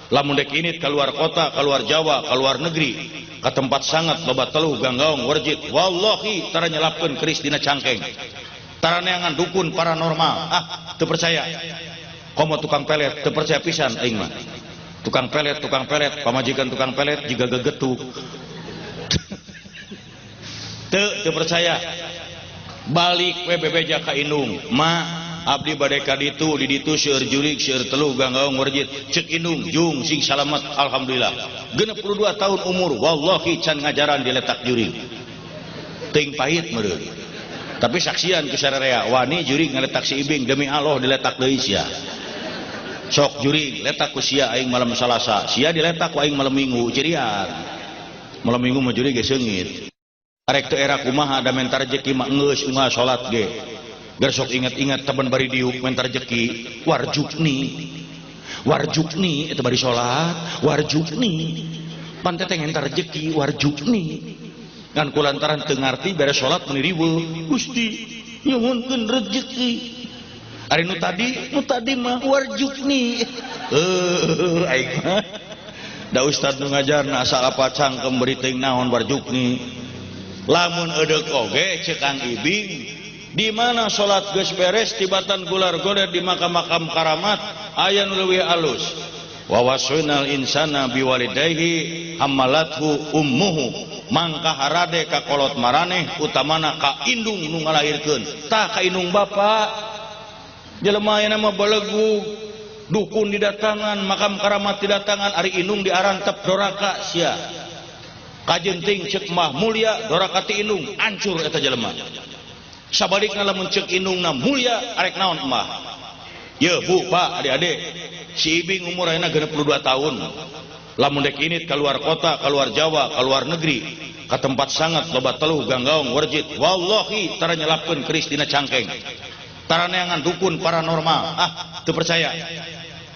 Lamun dek init keluar kota, keluar Jawa, keluar negeri, ka tempat sangat loba teluh ganggaung warjit, wallahi tara nyelapkeun keris dina cangkeng. Tara neangan dukun paranormal. Ah, teu percaya. Komo tukang pelet, teu percaya pisan aing mah. Tukang pelet, pamajikan tukang pelet jiga gegetuk. Teu percaya. Balik we bebeja ka indung, ma Abdi bade ka ditu di ditu seueur jurig seueur telu ganggaung warjit cek indung jung sing salamet alhamdulillah. 62 tahun umur wallahi can ngajaran diletak jurig. Teuing pahit meureun. Tapi saksian ku sararea wani jurig ngaletak si Ibing demi Allah diletak deui sia. Sok jurig letak ku sia aing malam Salasa, sia diletak ku aing malam Minggu cirian. Malam Minggu mah jurig ge seungit. Arek teu era kumaha da menta rejeki mah geus unggal salat ge. Gar sok ingat-ingat taban bari diuk menta rejeki warjukni. Warjukni eta bari salat, warjukni. Pan teh menta rejeki warjukni. Ngan kulantaran teu ngarti beres salat meuni riweuh. Gusti nyuhunkeun rejeki. Ari nu tadi mah warjukni. Aing mah da ustad nu ngajarna asal apa cangkem beri teuing naon warjukni. Lamun edeuk oge ceuk Kang Ibing di mana salat geus beres tibatan gular goler di makam-makam karamat aya nu leuwih alus. Wa wasainal insana biwalidayhi hamalathu ummuhu mangka harade ka kolot maraneh utamana ka indung nu ngalahirkeun tah ka indung bapa. Jelema ayeuna mah belegug dukun didatangan makam karamat didatangan ari indung diarantep doraka sia. Kajenting cek mah mulia doraka ti indung ancur eta jelema. Sabalikna lamun cek indungna mulia arek naon emah. Ye bu pak adik-adik si Ibing umur ayeuna 62 tahun. Lamun dek init keluar kota, keluar Jawa, keluar negeri, ka tempat sangat loba teluh ganggaung warjit wallahi tara nyelapkeun keris dina cangkeng. Tara neangan dukun paranormal. Ah teu percaya.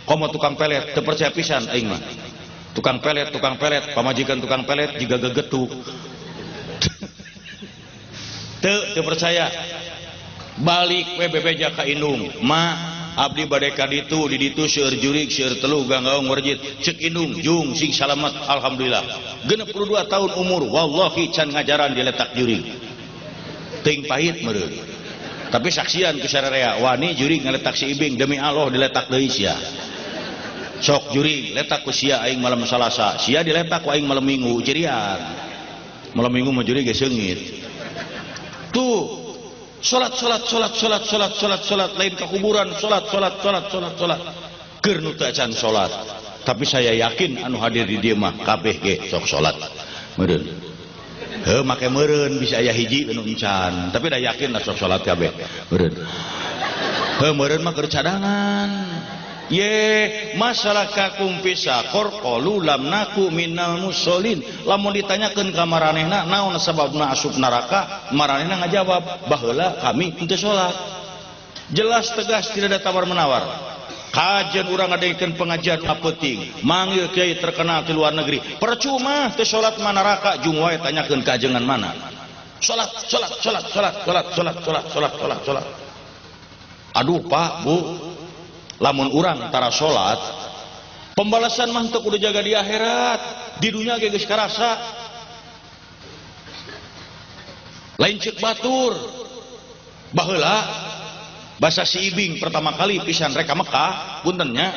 Komo tukang pelet teu percaya pisan aing mah. Tukang pelet, pamajikan tukang pelet juga gegetuk. Teu percaya. Balik we bebeja ka indung, ma abdi bade ka ditu di ditu seueur jurig seueur telu ganggaung warjit cek indung jung sing salamet alhamdulillah. 62 tahun umur wallahi can ngajaran diletak jurig. Teuing pahit meureun. Tapi saksian ku sararea wani jurig ngaletak si Ibing demi Allah diletak deui sia. Sok jurig letak ku sia aing malam Salasa, sia diletak ku aing malam Minggu cirian. Malam Minggu mah jurig ge seungit. Tuh salat salat salat salat salat salat salat lain ke kuburan salat salat salat salat salat. Keur nu teu acan salat. Tapi saya yakin anu hadir di dieu mah kabeh ge sok salat. Meureun. Heuh make meureun bisa aya hiji anu encan, tapi da yakin lah sok salat kabeh. Meureun. Heuh meureun mah keur cadangan. Ye masalah kakum pisakor qalu lam naku minal musholin. Lamun ditanyakeun ka maranehna naon sababna asup neraka, maranehna ngajawab baheula kami henteu salat. Jelas tegas tidak ada tawar menawar. Kajian urang ngadengekeun pengajian apeuting, manggil kiai terkenal di luar negeri. Percuma teu salat mah neraka jung wae tanyakeun ka ajengan mana. Salat salat salat salat salat salat salat salat salat salat. Aduh Pak, Bu, lamun urang tara salat pembalasan mah teu kudu jaga di akhirat, di dunia ge geus karasa. Lain ceuk batur. Baheula basa si Ibing pertama kali pisan rek ka Mekah, puntennya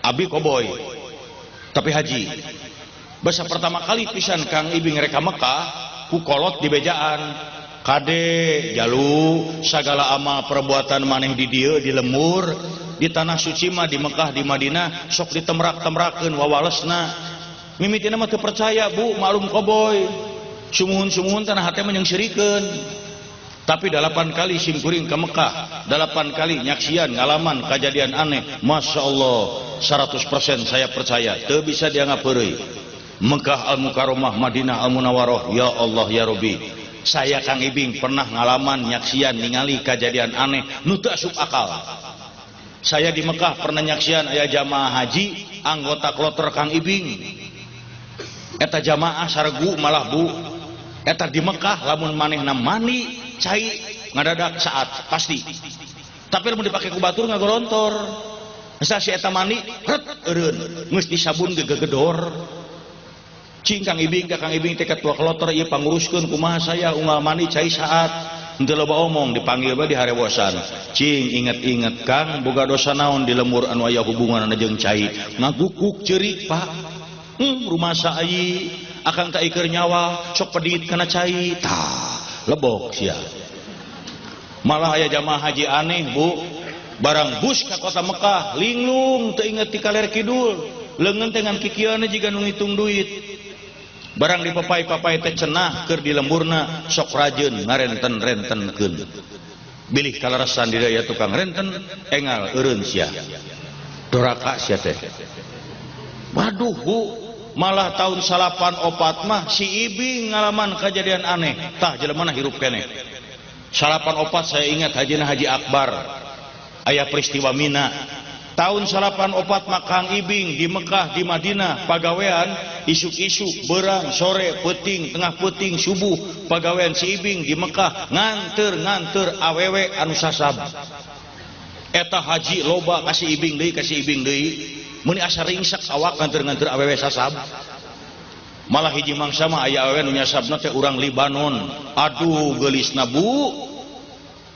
abi koboy tapi haji. Basa pertama kali pisan Kang Ibing rek ka Mekah ku kolot di bejaan. Kade jalu sagala amal perbuatan maneh di dieu di lemur di tanah suci mah di Mekah di Madinah sok ditemrak-temrakeun wawalesna. Mimitina mah teu percaya bu, maklum koboy. Sumuhun-sumuhun tanah hate mah nyeungseurikeun. Tapi 8 kali simkuring ke Mekah, 8 kali nyaksian ngalaman kejadian aneh. Masya Allah 100% saya percaya, teu bisa dianggap heureuy. Mekah Al-Mukarramah, Madinah Al-Munawwarah, ya Allah ya Rabbi. Saya Kang Ibing pernah ngalaman nyaksian ningali kejadian aneh nu teu asup akal. Saya di Mekah pernah nyaksian aya jamaah haji anggota kloter Kang Ibing. Eta jamaah saregu malah bu. Eta di Mekah lamun manehna mandi cai ngadadak saat pasti. Tapi lamun dipake ku batur ngagorontor. Asa si eta mandi ret eureun geus disabun ge gegedor. Cing Kang Ibing ka Kang Ibing teh ketua kloter ieu panguruskeun kumaha saya unggal mandi cai saat henteu loba omong dipanggil bae di harewosan. Cing inget-inget Kang boga dosa naon di lemur anu aya hubunganna jeung cai. Ngagukuk ceurik Pak. Rumasa ai akang tak iker nyawa sok pedit kana cai. Tah lebok sia. Malah aya jamaah haji aneh bu, barang bus ka kota Mekah linglung teu inget ti kaler kidul, leungeun teh ngan kikieuana jiga nu ngitung duit. Barang dipapai-papai teh cenah keur di lemburna sok rajeun ngarenten-rentenkeun. Bilih kaleresan di daya tukang renten engal eureun sia. Doraka sia teh. Waduh bu, malah tahun 94 mah si Ibing ngalaman kejadian aneh. Tah jelema hirup keneh. 94 saya ingat hajina Haji Akbar. Aya peristiwa Mina. Tahun 94 mah Kang Ibing di Mekah di Madinah pagawean isuk-isuk berang sore peuting tengah peuting subuh pagawean si Ibing di Mekah nganter-nganter awewe anu sasab. Eta haji loba kasih Ibing deui kasih Ibing deui. Meuni asa ringsek awak nganter-nganter awewe sasab. Malah hiji mangsa mah aya awewe nu nyasabna teh urang Libanon. Aduh geulisna bu.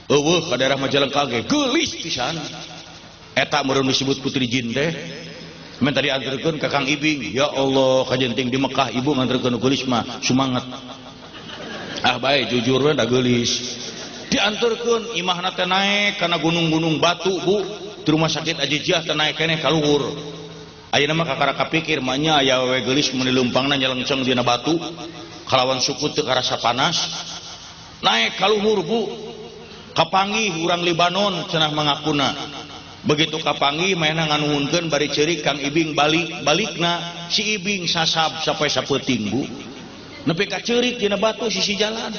Eueuh ka daerah Majalengka ge geulis pisan. Eta meureun disebut putri jin teh. Men tadi anterkeun ka Kang Ibing, ya Allah kajenting di Mekah ibu nganterkeun nu geulis mah sumanget. Ah bae jujur we da geulis. Dianterkeun imahna teh naek kana gunung-gunung batu bu. Di rumah sakit Ajijiah teh naek keneh ka luhur. Ayeuna mah kakara kapikir mah nya aya awewe geulis mun dileumpangna nyelengceng dina batu kalawan suku teu karasa panas. Naek ka luhur bu. Kapanggih urang Libanon cenah mangakuna. Begitu kapanggih mainna nganuhunkeun bari ceurik Kang Ibing balik balikna si Ibing sasab sampai sapeuting bu. Nepi ka ceurik dina batu sisi jalan.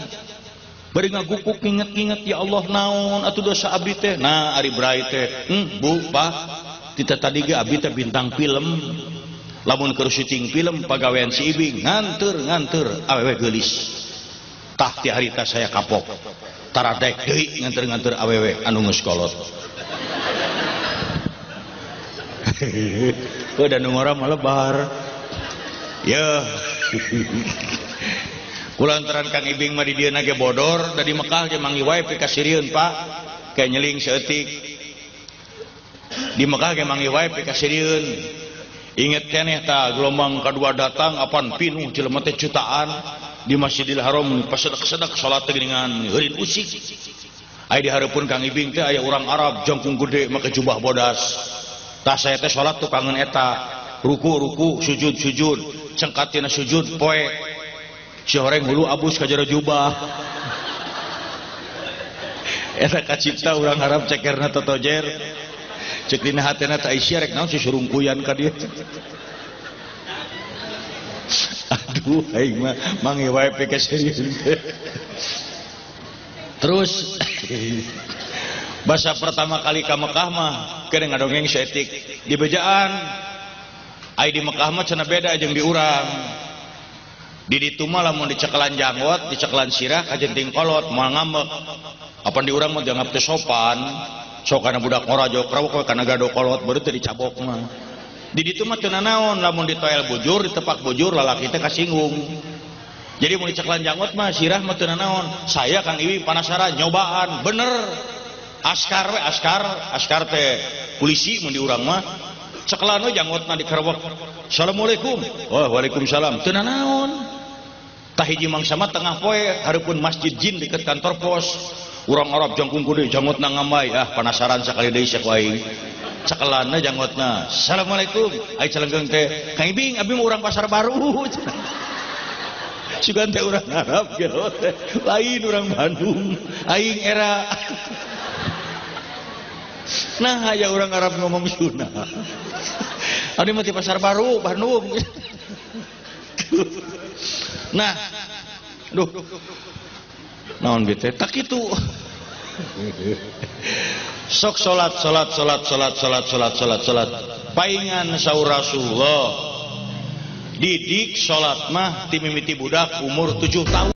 Bari ngagukuk nginget-nginget ya Allah naon atuh dosa abdi teh. Nah ari brai teh, bu pak tita tadi ge abdi teh bintang film. Lamun keur syuting film pagawean si Ibing nganter-nganter awewe geulis. Tah ti harita saya kapok. Taradek deui nganter-nganter awewe anu geus kolot. Udah nu ngora mah lebar. Yeuh. Kulantaran Kang Ibing mah di dieu ge bodor, da di Mekah ge manggih wae pikasirieun Pak. Kayak nyeling saeutik. Di Mekah ge manggih wae pikasirieun. Inget keneh tah gelombang kadua datang apan pinuh jelema teh jutaan di Masjidil Haram pasedek-sedek salat teh geuningan heurin usik. Aya di hareupeun Kang Ibing teh aya urang Arab jangkung gede make jubah bodas. Tah saya teh salat tukangeun eta, ruku-ruku, sujud-sujud, cengkatina sujud poe. Si horeng hulu abus ka jero jubah. Eta kacipta urang Arab cekerna totojer. Cek dina hatena teh Aisyah rek naon si surungkuyan ka dieu. Aduh aing mah mangi wae pikasirieun teh. Terus bahasa pertama kali ka Mekah mah keur ngadongeng saeutik di bejaan. Ai di Mekah mah cenah beda jeung di urang. Di ditu mah lamun dicekelan janggot, dicekelan sirah kajenting kolot moal ngambek. Apan di urang mah dianggap teu sopan. Sok kana budak ngora jauh krawok we kana gado kolot baru teu dicabok mah. Di ditu mah teu nanaon lamun ditoel bujur, ditepak bujur lalaki teh kasinggung. Jadi mun dicekelan janggot mah sirah mah teu nanaon. Saya Kang Iwi penasaran nyobaan bener. Askar we askar, askar teh polisi mun di urang mah cekelan we janggotna dikerewek. Assalamualaikum. Wah, waalaikumsalam. Teu nanaon. Tah hiji mangsa mah tengah poe hareupeun masjid jin deket kantor pos. Urang Arab jangkung gede janggotna ngambai. Ah, penasaran sakali deui cek aing. Cekelanna janggotna. Assalamualaikum. Ai celengkeung teh, Kang Ibing abi mah urang Pasar Baru. Sugan teh urang Arab gelo teh. Lain urang Bandung. Aing era. Nah, aya urang Arab ngomong Sunda. Anu mah ti Pasar Baru, Bandung. Nah, aduh. Naon bete? Tak kitu. Sok salat salat salat salat salat salat salat salat. Paingan saur Rasulullah. Didik salat mah ti mimiti budak umur 7 tahun.